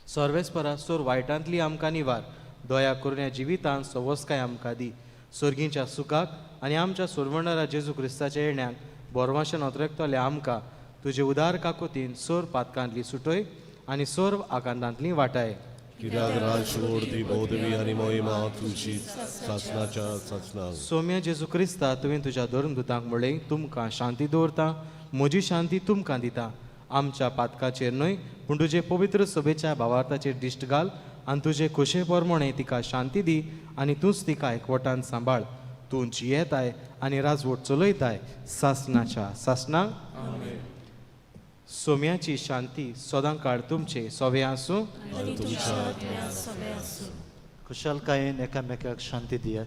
सर्वेस्परा सोर वायटांतली आमकां निवार. दया करून ह्या जिवितांत सवस्काय आमकां दी. सर्गींच्या सुखाक आनी आमच्या सोरवणारा जेजू क्रिस्ताच्या येण्याक बोरवाशेन अतरेकतले आमकां तुजे उदार काकोतीन सोर पातकांतली सुटय आनी सोर आकांतांतली वाटाय. कित्याक राजवड ती बोधवी आनी मोहिमा तुजी सासणाच्या सासणाक. सोम्या जेजू क्रिस्ता, तुवें तुज्या धर्मदूतांक म्हणलें, तुमकां शांती दवरता, म्हजी शांती तुमकां दिता. आमच्या पातकाचेर न्हय पूण तुजे पवित्र सभेच्या भावार्थाचेर दिश्ट घाल आनी तुजे खोशे प्रमाणे तिका शांती दी आनी तूंच तिका एकवटान सांबाळ. तूं जियेताय आनी राजवट चलयताय सासणाच्या सासणाक. सोम्याची शांती सदां काळ तुमचे सोवे आसूं. आनी तुमच्या आत्म्या सवे आसूं. खुशालकायेन एकामेकाक शांती दियात.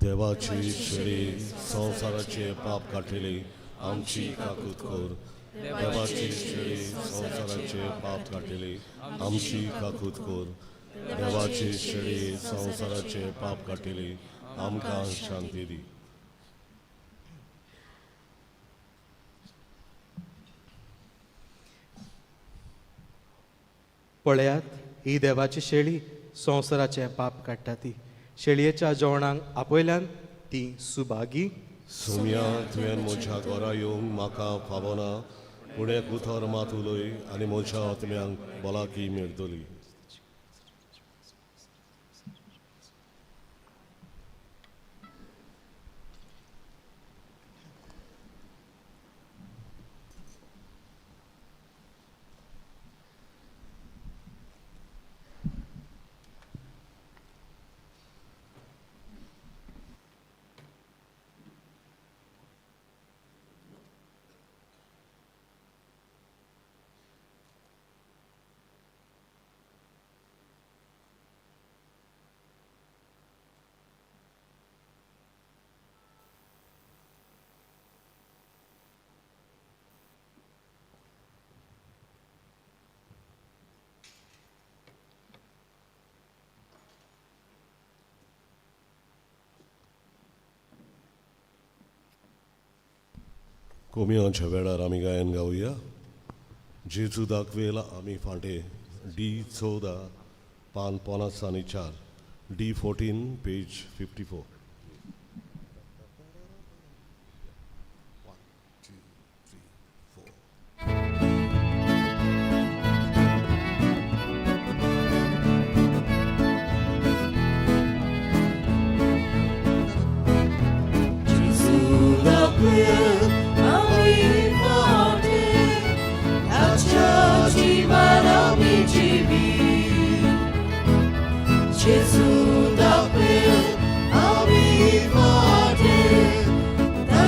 देवाची शेळी संवसाराचे पाप काडटली आमची काकूत कर. देवाची शेळी संवसाराचे पाप काडटली आमची काकूत कर. देवाची शेळी संवसाराचे पाप काडटली आमकां शांती दी. पळयात, ही देवाची शेळी संवसाराचें पाप काडटा. ती शेळयेच्या जेवणाक आपयल्यान ती सुभागी. सोम्या, तुवें म्हज्या घरा येवंक म्हाका फावना, पूण एक उतर मात उलय आनी म्हज्या आत्म्यांक भलायकी मेळटली. कोमियांच्या वेळार आमी गायन गावया. जेजू दाखवेला आमी फांटे, डी 14 पान 54, डी 14 पेज 54. Gesù da quel amivate, da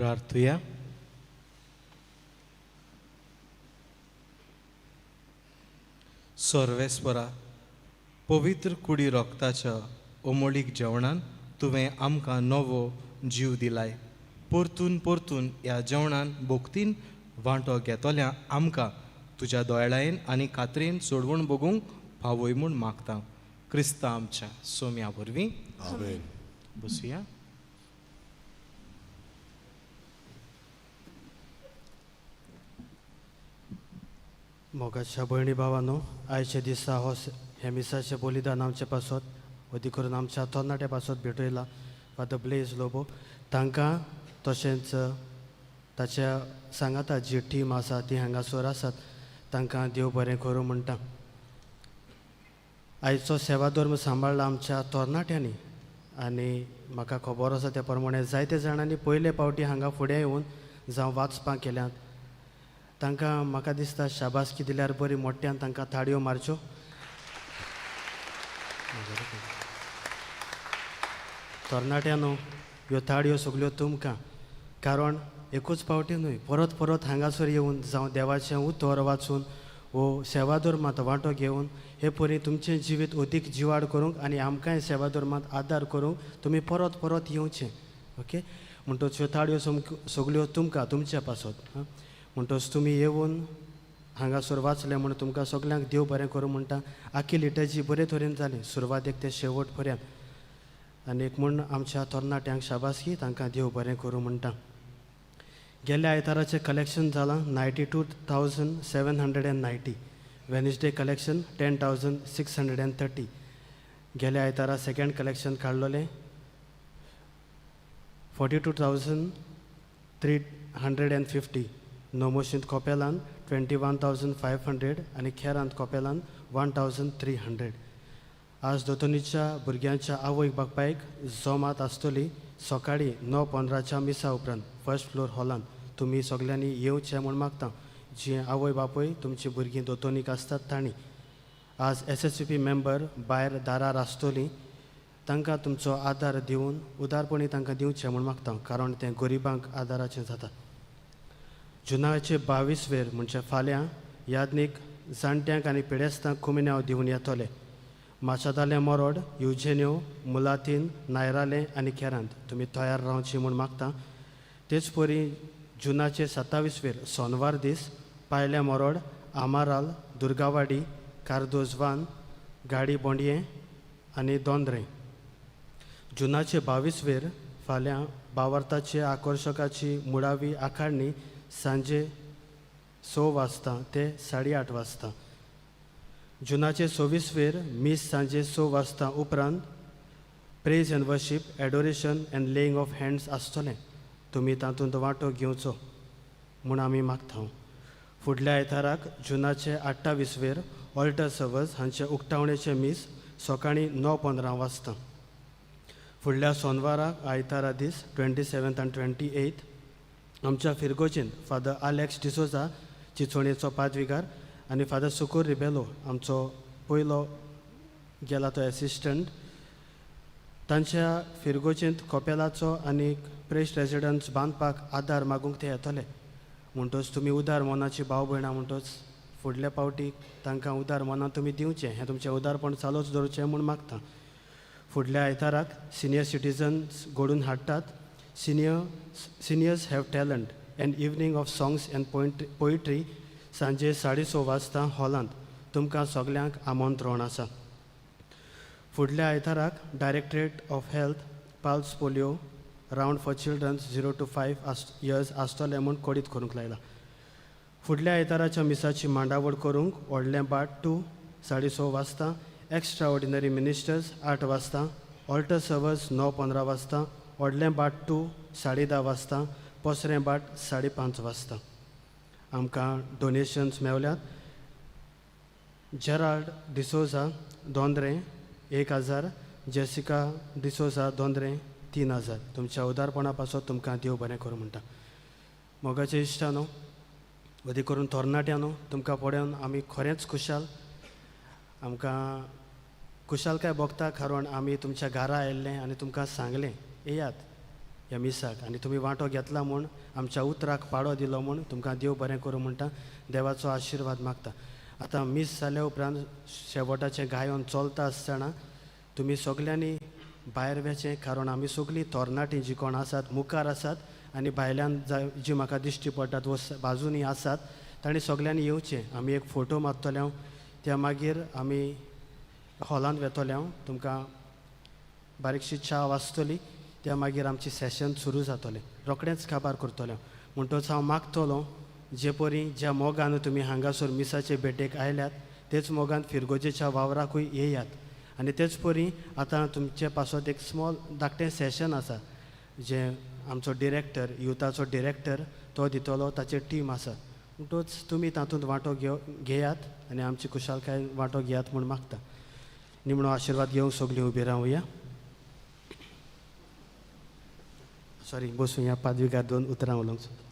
प्रार्थुया. सर्वेस्परा, पवित्र कुडी रोगताच्या ओमोळीक जेवणान तुवें आमकां नवो जीव दिलाय. परतून परतून ह्या जेवणान भोक्तीन वांटो घेतल्या आमकां तुज्या दोळायेन आनी खात्रेन सोडवण बगूंक पावय म्हूण मागता, क्रिस्ता आमच्या सोम्या वरवीं. आमेन. बसुया. मोगाच्या भयणी भावानो, आयच्या दिसा हो हे मिसाचें बलिदान आमचे पासत, अदीक करून आमच्या तरणाट्या पासत भेटयला फादर ब्लेज लोबो तांकां, तशेंच ताच्या सांगाता जी टीम आसा ती हांगासर आसात तांकां देव बरें करूं म्हणटा. आयचो सेवा धर्म सांबाळ्ळा आमच्या तरणाट्यांनी आनी म्हाका खबर आसा त्या प्रमाणे जायते जाणांनी पयले पावटी हांगा फुडें येवन जावं वाचपाक केल्यात. तांकां म्हाका दिसता शाबासकी दिल्यार बरी, मोठ्यान तांकां ताळयो मारच्यो. तरणाट्यांनो, ह्यो ताळयो सगल्यो तुमकां, कारण एकूच पावटी न्हय, परत परत हांगासर येवन जावं देवाचें उतर वाचून वो सेवा धर्मांत वांटो घेवन हे परी तुमचें जिवीत अदीक जिवाड करूंक आनी आमकांय सेवा धर्मांत आदार करूंक तुमी परत परत येवचें. ओके, म्हणटच ह्यो ताळयो सगल्यो तुमकां तुमच्या पासत. हां, म्हणटच तुमी येवन हांगासर वाचलें म्हूण तुमकां सगल्यांक देव बरें करूं म्हणटा. आखी लिटर्जी बरे तरेन जाली सुरवातेक ते शेवट पर्यंत, आनी एक म्हूण आमच्या तरणाट्यांक शाबासकी, तांकां देव बरें करूं म्हणटा. गेल्या आयताराचें कलेक्शन जालां 92,790. Wednesday collection 10,630. गेल्या आयतारा सेकेंड कलेक्शन काडलोलें 42,350. नोमोशींत कोपेलान 21,500 आनी खेरांत कोपेलान 1,300. आज दोतोनीच्या भुरग्यांच्या आवयक बापायक जोमात आसतली सकाळीं 9:15 मिसा उपरांत फर्स्ट फ्लोर हॉलांत. तुमी सगल्यांनी येवचें म्हूण मागता, जी आवय बापूय तुमची भुरगीं दोतोनीक आसतात तांणी. आज SSCP member भायर दारार आसतली, तांकां तुमचो आदार दिवन उदारपणी तांकां दिवचें म्हूण मागता, कारण तें गरिबांक आदाराचें जाता. जुनाचे 22 वेर म्हणजे फाल्यां यादनीक जाणट्यांक आनी पिडेस्तांक कुमिन्यांव दिवन येतले. माचादालें मोरोड, युजेन्यो, मुलातीन, नायरालें आनी केरांत तुमी तयार रावची म्हूण मागता. तेच परी जुनाचे 27 वेर सोनवार दीस पायल्या मोरोड, आमाराल, दुर्गावाडी, कार्दोजवान, गाडी बोंडये आनी दोंद्रे. जुनाचे 22 वेर फाल्यां बावर्ताचे आकर्शकाची मुळावी आखाडणी सांजे 6 वाजता ते 8:30 वाजता. जुनाचे 26 वेर मीस सांजे 6 वाजता उपरांत praise and worship, adoration and laying of hands आसतलें. तुमी तातूंत वांटो घेवचो म्हूण आमी मागता. फुडल्या आयताराक जुनाचे 28 वेर ऑल्टर सर्वस हांचे उक्तावणेचें मीस सकाळीं 9:15 वाजता. फुडल्या सोनवाराक आयतारा दीस 27 आनी 28 आमच्या फिरगोजीन फादर आलेक्स डिसोजा चिचोणेचो पादविगार आनी फादर सुकूर रिबेलो आमचो पयलो गेला तो एसिस्टंट तांच्या फिरगोजींत कोपेलाचो आनी प्रेश रेजिडन्स बांदपाक आदार मागूंक ते येतले. म्हणटच तुमी उदार मनाची भाव भयणां, म्हणटच फुडल्या पावटी तांकां उदार मनान तुमी दिवचें, हें तुमचें उदारपण चालूच दवरचें म्हूण मागता. फुडल्या आयताराक सिनियर सिटीजन्स घडून हाडटात seniors have talent and evening of songs and poetry सांजे 6:30 वाजता हॉलांत. तुमकां सगल्यांक आमंत्रण आसा. फुडल्या आयताराक directorate of health pulse polio round for childrens 0 to 5 years आसतलें म्हूण कळीत करूंक लायला. फुडल्या आयताराच्या मिसाची मांडावळ करूंक व्हडलें बाट 2 6:30 वाजता, एक्स्ट्रा ऑर्डिनरी मिनिस्टर्स 8 वाजता, ऑल्टर सर्वस 9:15 वाजता, व्हडलें बाट 2 10:30 वाजता, पसरें बाट 5:30 वाजता. आमकां डोनेशन्स मेवल्यात. जेराल्ड डिसोजा दोंद्रे 1000, जेसिका डिसोजा दोंद्रे 3000. तुमच्या उदारपणा पासत तुमकां देव बरें करूं म्हणटा. मोगाचे इश्टानो, अदीक करून तरणाट्यांनो, तुमकां पळोवन आमी खरेंच खुशाल. आमकां खुशालकाय भोगता कारण आमी तुमच्या घरा आयिल्ले आनी तुमकां सांगलें येयात, ह्या मिसाक आनी तुमी वांटो घेतला म्हूण, आमच्या उतराक पाडो दिलो म्हूण तुमकां देव बरें करूं म्हणटा, देवाचो आशिर्वाद मागता. आतां मीस जाल्या उपरांत शेवटाचें गायन चलता आसतना तुमी सगल्यांनी भायर वचचें, कारण आमी सगळीं तरणाटीं जीं कोण आसात मुखार आसात आनी भायल्यान जी म्हाका दिश्टी पडटात वो बाजूनी आसात तांणी सगल्यांनी येवचें. आमी एक फोटो मारतले हांव, त्या मागीर आमी हॉलांत वेतले हांव, तुमकां बारीकशी च्या वाचतली, त्या मागीर आमची सेशन सुरू जातलें, रोखडेंच काबार करतलें. म्हणटच हांव मागतलो जे परी ज्या मोगान तुमी हांगासर मिसाचे भेटेक आयल्यात तेच मोगान फिरगोजेच्या वावराकूय येयात. आनी तेच परी आतां तुमचे पासत एक स्मॉल धाकटें सेशन आसा जें आमचो डिरेक्टर, युथाचो डिरेक्टर तो दितलो, ताचे टीम आसा. म्हणटच तुमी तातूंत वांटो घेयात आनी आमची खुशालकाय वांटो घेयात म्हूण मागता. निमणो आशिर्वाद घेवंक सगळीं उबी रावया, सॉरी बसुया, पादविगार दोन उतरां उलोवंक सोदता.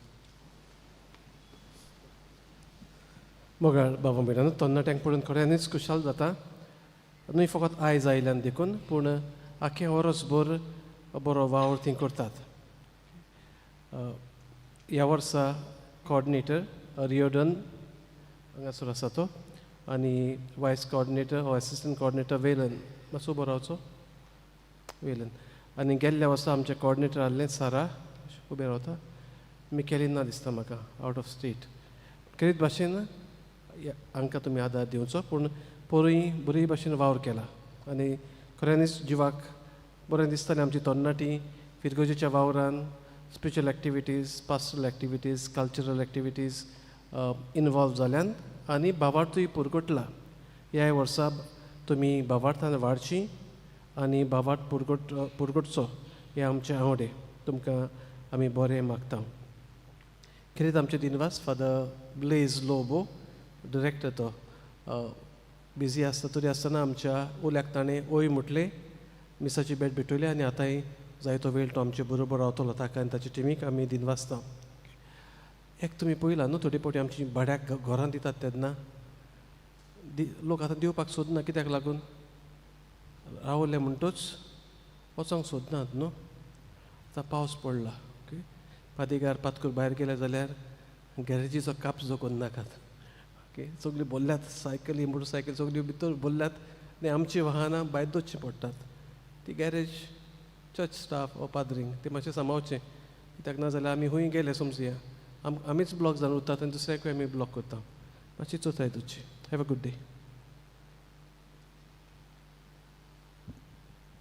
मोगाळ बाबा भयणांनो, तरणाट्यांक पळोवन खऱ्यांनीच खुशाल जाता, न्हय फकत आयज आयल्यान देखून पूण आख्खें वरसभर बरो वावर ती करतात. ह्या वर्सा कोऑर्डिनेटर रियोडन हांगासर आसा तो, आनी वायस कोऑर्डिनेटर हो एसिस्टंट कोऑर्डिनेटर वेलन, मातसो उबो रावचो वेलन. आनी गेल्ल्या वर्सा आमचें कोऑर्डिनेटर आहलें सारा, उबें रावता, मिकेलीन ना दिसता म्हाका, आवट ऑफ स्टेट. खेरीत भाशेन हांकां तुमी आदार दिवचो, पूण पोरूय बरी भाशेन वावर केला आनी खऱ्यांनीच जिवाक बरें दिसतालें. आमची तरणाटी फिरगोजेच्या वावरान spiritual activities, pastoral activities, cultural activities involve जाल्यान आनी भावार्थूय पुरगुटला. ह्याय वर्सा तुमी भावार्थान वाडची आनी भावार्थ पुरगुटचो हे आमचे आंवडे तुमकां आमी बरें मागता. खेरीत आमचे दिनवास फादर ब्लेज लोबो, डिरेक्टर, तो बिजी आसता तरी आसतना आमच्या उल्याक ताणें ओय म्हटलें, मिसाची भेट भेटयली आनी आतांय जायतो वेळ तो आमचे बरोबर रावतलो. ताका आनी ताच्या टिमीक आमी दिनवासता. एक तुमी पळयला न्हू, थोडे फावटी आमची भाड्याक घरां दितात तेन्ना लोक आतां दिवपाक सोदना, कित्याक लागून रावले म्हणटूच वचोंक सोदनात न्हू. आतां पावस पडला, ओके, पादिगार पातकूर भायर गेले जाल्यार गॅरेजीचो काप जो नाकात, ओके, सगळीं भरल्यात, सायकली मोटरसायकली सगळ्यो भितर भरल्यात आनी आमचीं वाहनां भायर दवरचीं पडटात. ती गॅरेज चर्च स्टाफ वो पाद्रींक ते मातशें सांबाळचें, कित्याक ना जाल्यार आमी खूंय गेले समजुया आमीच ब्लॉक जावन उरतात आनी दुसऱ्याकूय आमी ब्लॉक करता. मातशी चोताय तुजी. Have a good day.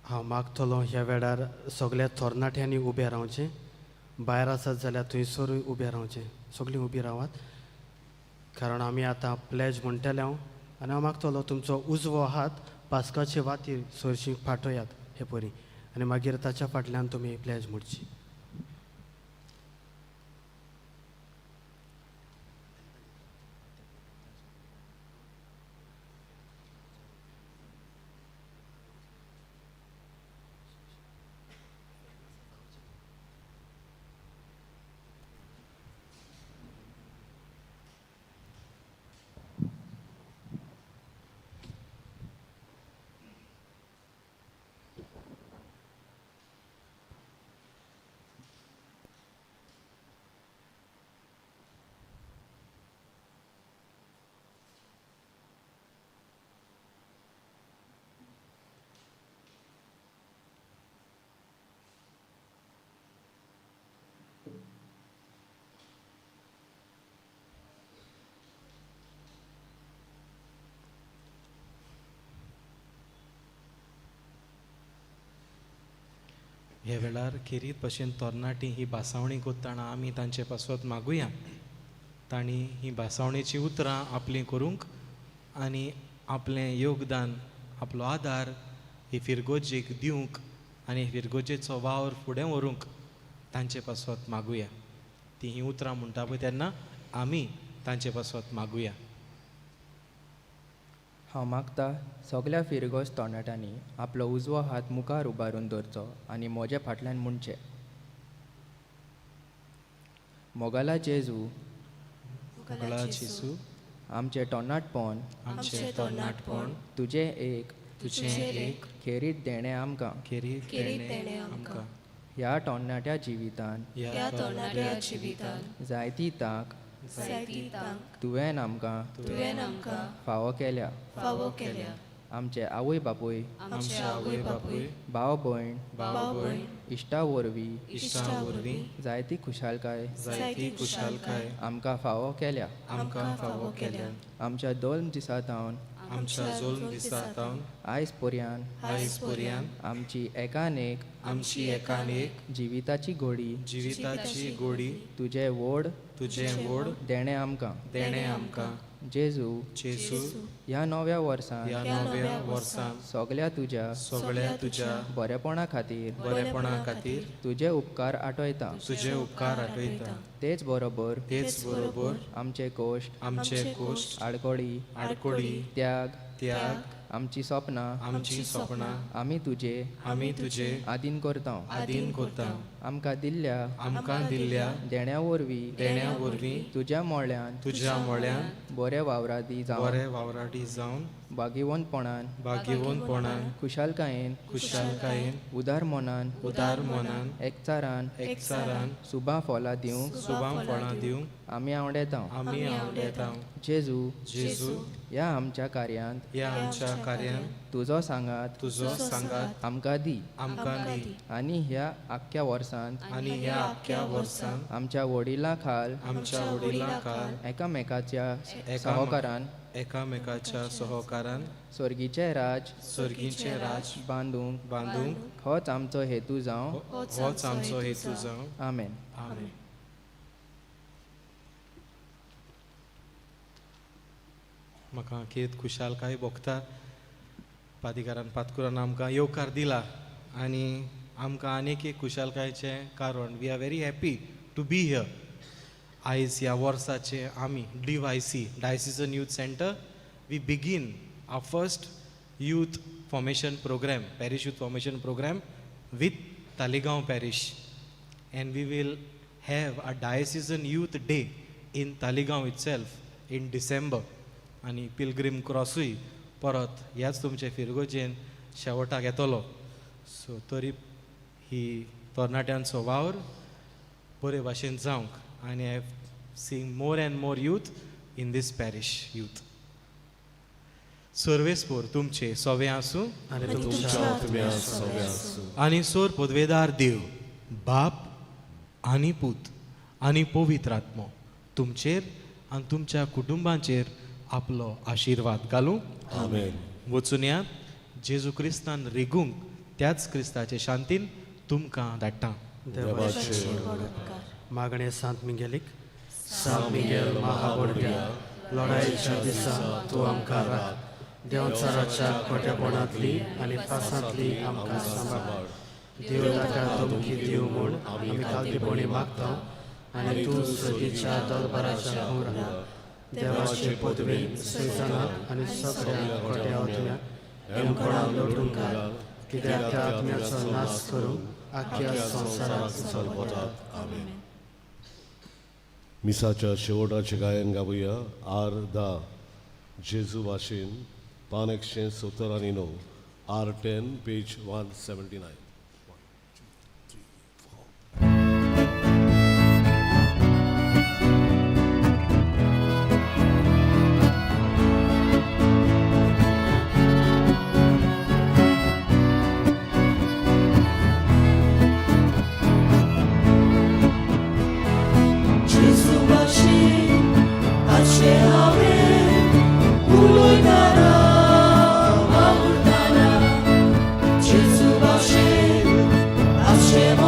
हांव मागतलो ह्या वेळार सगळ्या तरणाट्यांनी उबें रावचें, भायर आसत जाल्यार थंयसरूय उबें रावचें, सगळीं उबीं रावात, कारण आमी आतां प्लेज म्हणटले हांव. आनी हांव मागतलो तुमचो उजवो हात पास्काचे वातीर सरशी फाटयात हे परी, आनी मागीर ताच्या फाटल्यान तुमी प्लेज म्हणची. ह्या वेळार खेरीत भशेन तरणाटीं ही भासावणी कोत्ताना आमी तांचे पासत मागुया, तांणी ही भासावणेचीं उतरां आपलीं करूंक आनी आपलें योगदान, आपलो आदार ही फिरगोजेक दिवंक आनी फिरगोजेचो वावर फुडें व्हरूंक तांचे पासत मागुया. ती हीं उतरां म्हणटा पळय तेन्ना आमी तांचे पासत मागुया. हांव मागता सगल्या फिरगोज तरणाट्यांनी आपलो उजवो हात मुखार उबारून दवरचो आनी म्हजे फाटल्यान म्हणचें, मोगाला जेजू, मोगाला जेजू, आमचें तरणाटपण, आमचें तरणाटपण, तुजें एक, तुजें एक खेरीत देणें आमकां, खेरीत देणें आमकां. ह्या तरणाट्या जिवितान ह्या तरणाट्या जिवितान जायती तांक जायती तांक तुवें आमकां तुवें आमकां फावो केल्या. फावो केल्या. आमचे आवय बापूय आमचे आवय बापूय भाव भयण भाव भयण इश्टा वरवीं इश्टा वरवीं जायती खुशालकाय जायती खुशालकाय आमकां फावो केल्या. आमकां फावो केल्या. आमच्या दोन दिसां थावन आमच्या जोल्म दिसा थावन आयज पर्यंत आयज पर्यंत आमची एकान एक आमची एकान एक जिविताची गोडी जिविताची गोडी तुजें व्हड तुजें व्हड देणें आमकां देणें आमकां. जेजू जेजू ह्या नव्या वर्सान ह्या नव्या वर्सान सगल्या तुज्या सगळ्या तुज्या बरेपणा खातीर बरेपणा खातीर तुजे उपकार आठयता. तुजे उपकार आठयता. तेच बरोबर तेच बरोबर आमचे कोश्ट आमचे कोश्ट आडकोडी आडकोडी त्याग त्याग आमची सपनां आमची सपनां आमी तुजे आमी तुजे आदीन करता. आदीन करता. आमकां दिल्ल्या आमकां दिल्ल्या देण्या वरवीं देण्या वरवीं तुज्या मोळ्यान तुज्या मोळ्यान बरे वावराडी जावन बरे वावराडी जावन भागिवंतपणान भागिवंतपणान खुशालकायेन खुशालकायेन उदार मनान उदार मनान एकचारान एकचारान सुबा फळां दिवंक सुबा फळां दिवंक आमी आवडेता. आमी आवडेता. जेजू जेजू ह्या आमच्या कार्यांत ह्या आमच्या कार्यांत तुजो सांगात तुजो सांगात आमकां दी. आमकां दी. आनी ह्या आख्ख्या वर्सांत आनी ह्या आख्ख्या वर्सांत आमच्या वडिलां खाल आमच्या वडिलां खाल एकामेकाच्या सहकारान एकामेकाच्या सहकारान स्वर्गीचें राज स्वर्गीचें राज बांदूंक बांदूंक होच आमचो हेतू जावं. होच आमचो हेतू जावं. आमेन. आमेन. म्हाका खेत खुशालकाय भोगता. पादिकारान पातकुरान आमकां येवकार दिला आनी आमकां आनीक एक खुशालकायेचें कारण. We are very happy to be here. आयज ह्या वर्साचें आमी DYC diocesan youth centre we begin our first youth formation programme, parish youth formation programme with Taleigao parish, and we will have a diocesan youth day in Taleigao itself in December. आनी पिलग्रीम क्रॉसूय परत ह्याच तुमचे फिरगोजेन शेवटाक येतलो. So तरी ही तरणाट्यांचो वावर बरे भाशेन जावंक आनी I have seen more and more youth in this parish youth. सर्वेस्पोर तुमचे सोवे आसूं आनी तुमच्या आत्म्या सवे आसूं. आनी सोर पदवेदार देव बाप आनी पूत आनी पवित्र आत्मो तुमचेर आनी तुमच्या कुटुंबांचेर आपलो आशिर्वाद घालूं. आमेन. वचुनया जेजू क्रिस्तान रिगूंक त्याच क्रिस्ताचे शांतीन तुमकां धाडटा. देवाचे मागणें सांत मिगेलीक. सांत मिगेल महाबोडग्या लढायेच्या दिसा तूं आमकां राख. देंवचाराच्या खोटेपणांतली आनी फासांतली आमकां सांबाळ. देव ताका धमकी दिवं म्हूण आमी खालतीपणी मागता आनी तूं सर्गीच्या दरबाराच्या हुंवरा देवाचे पदवेन सैतानाक आनी सगळ्या खोट्या आत्म्याक हेमपणाक लोटून घाल, कित्याक त्या आत्म्याचो नाश करूंक आख्ख्या संवसाराक चलवतात. आमेन. मिसाच्या शेवटाचें गायन गावया. आर धा जेजू भाशेन पान 179 R 10 page 179. Gesù, Hashem,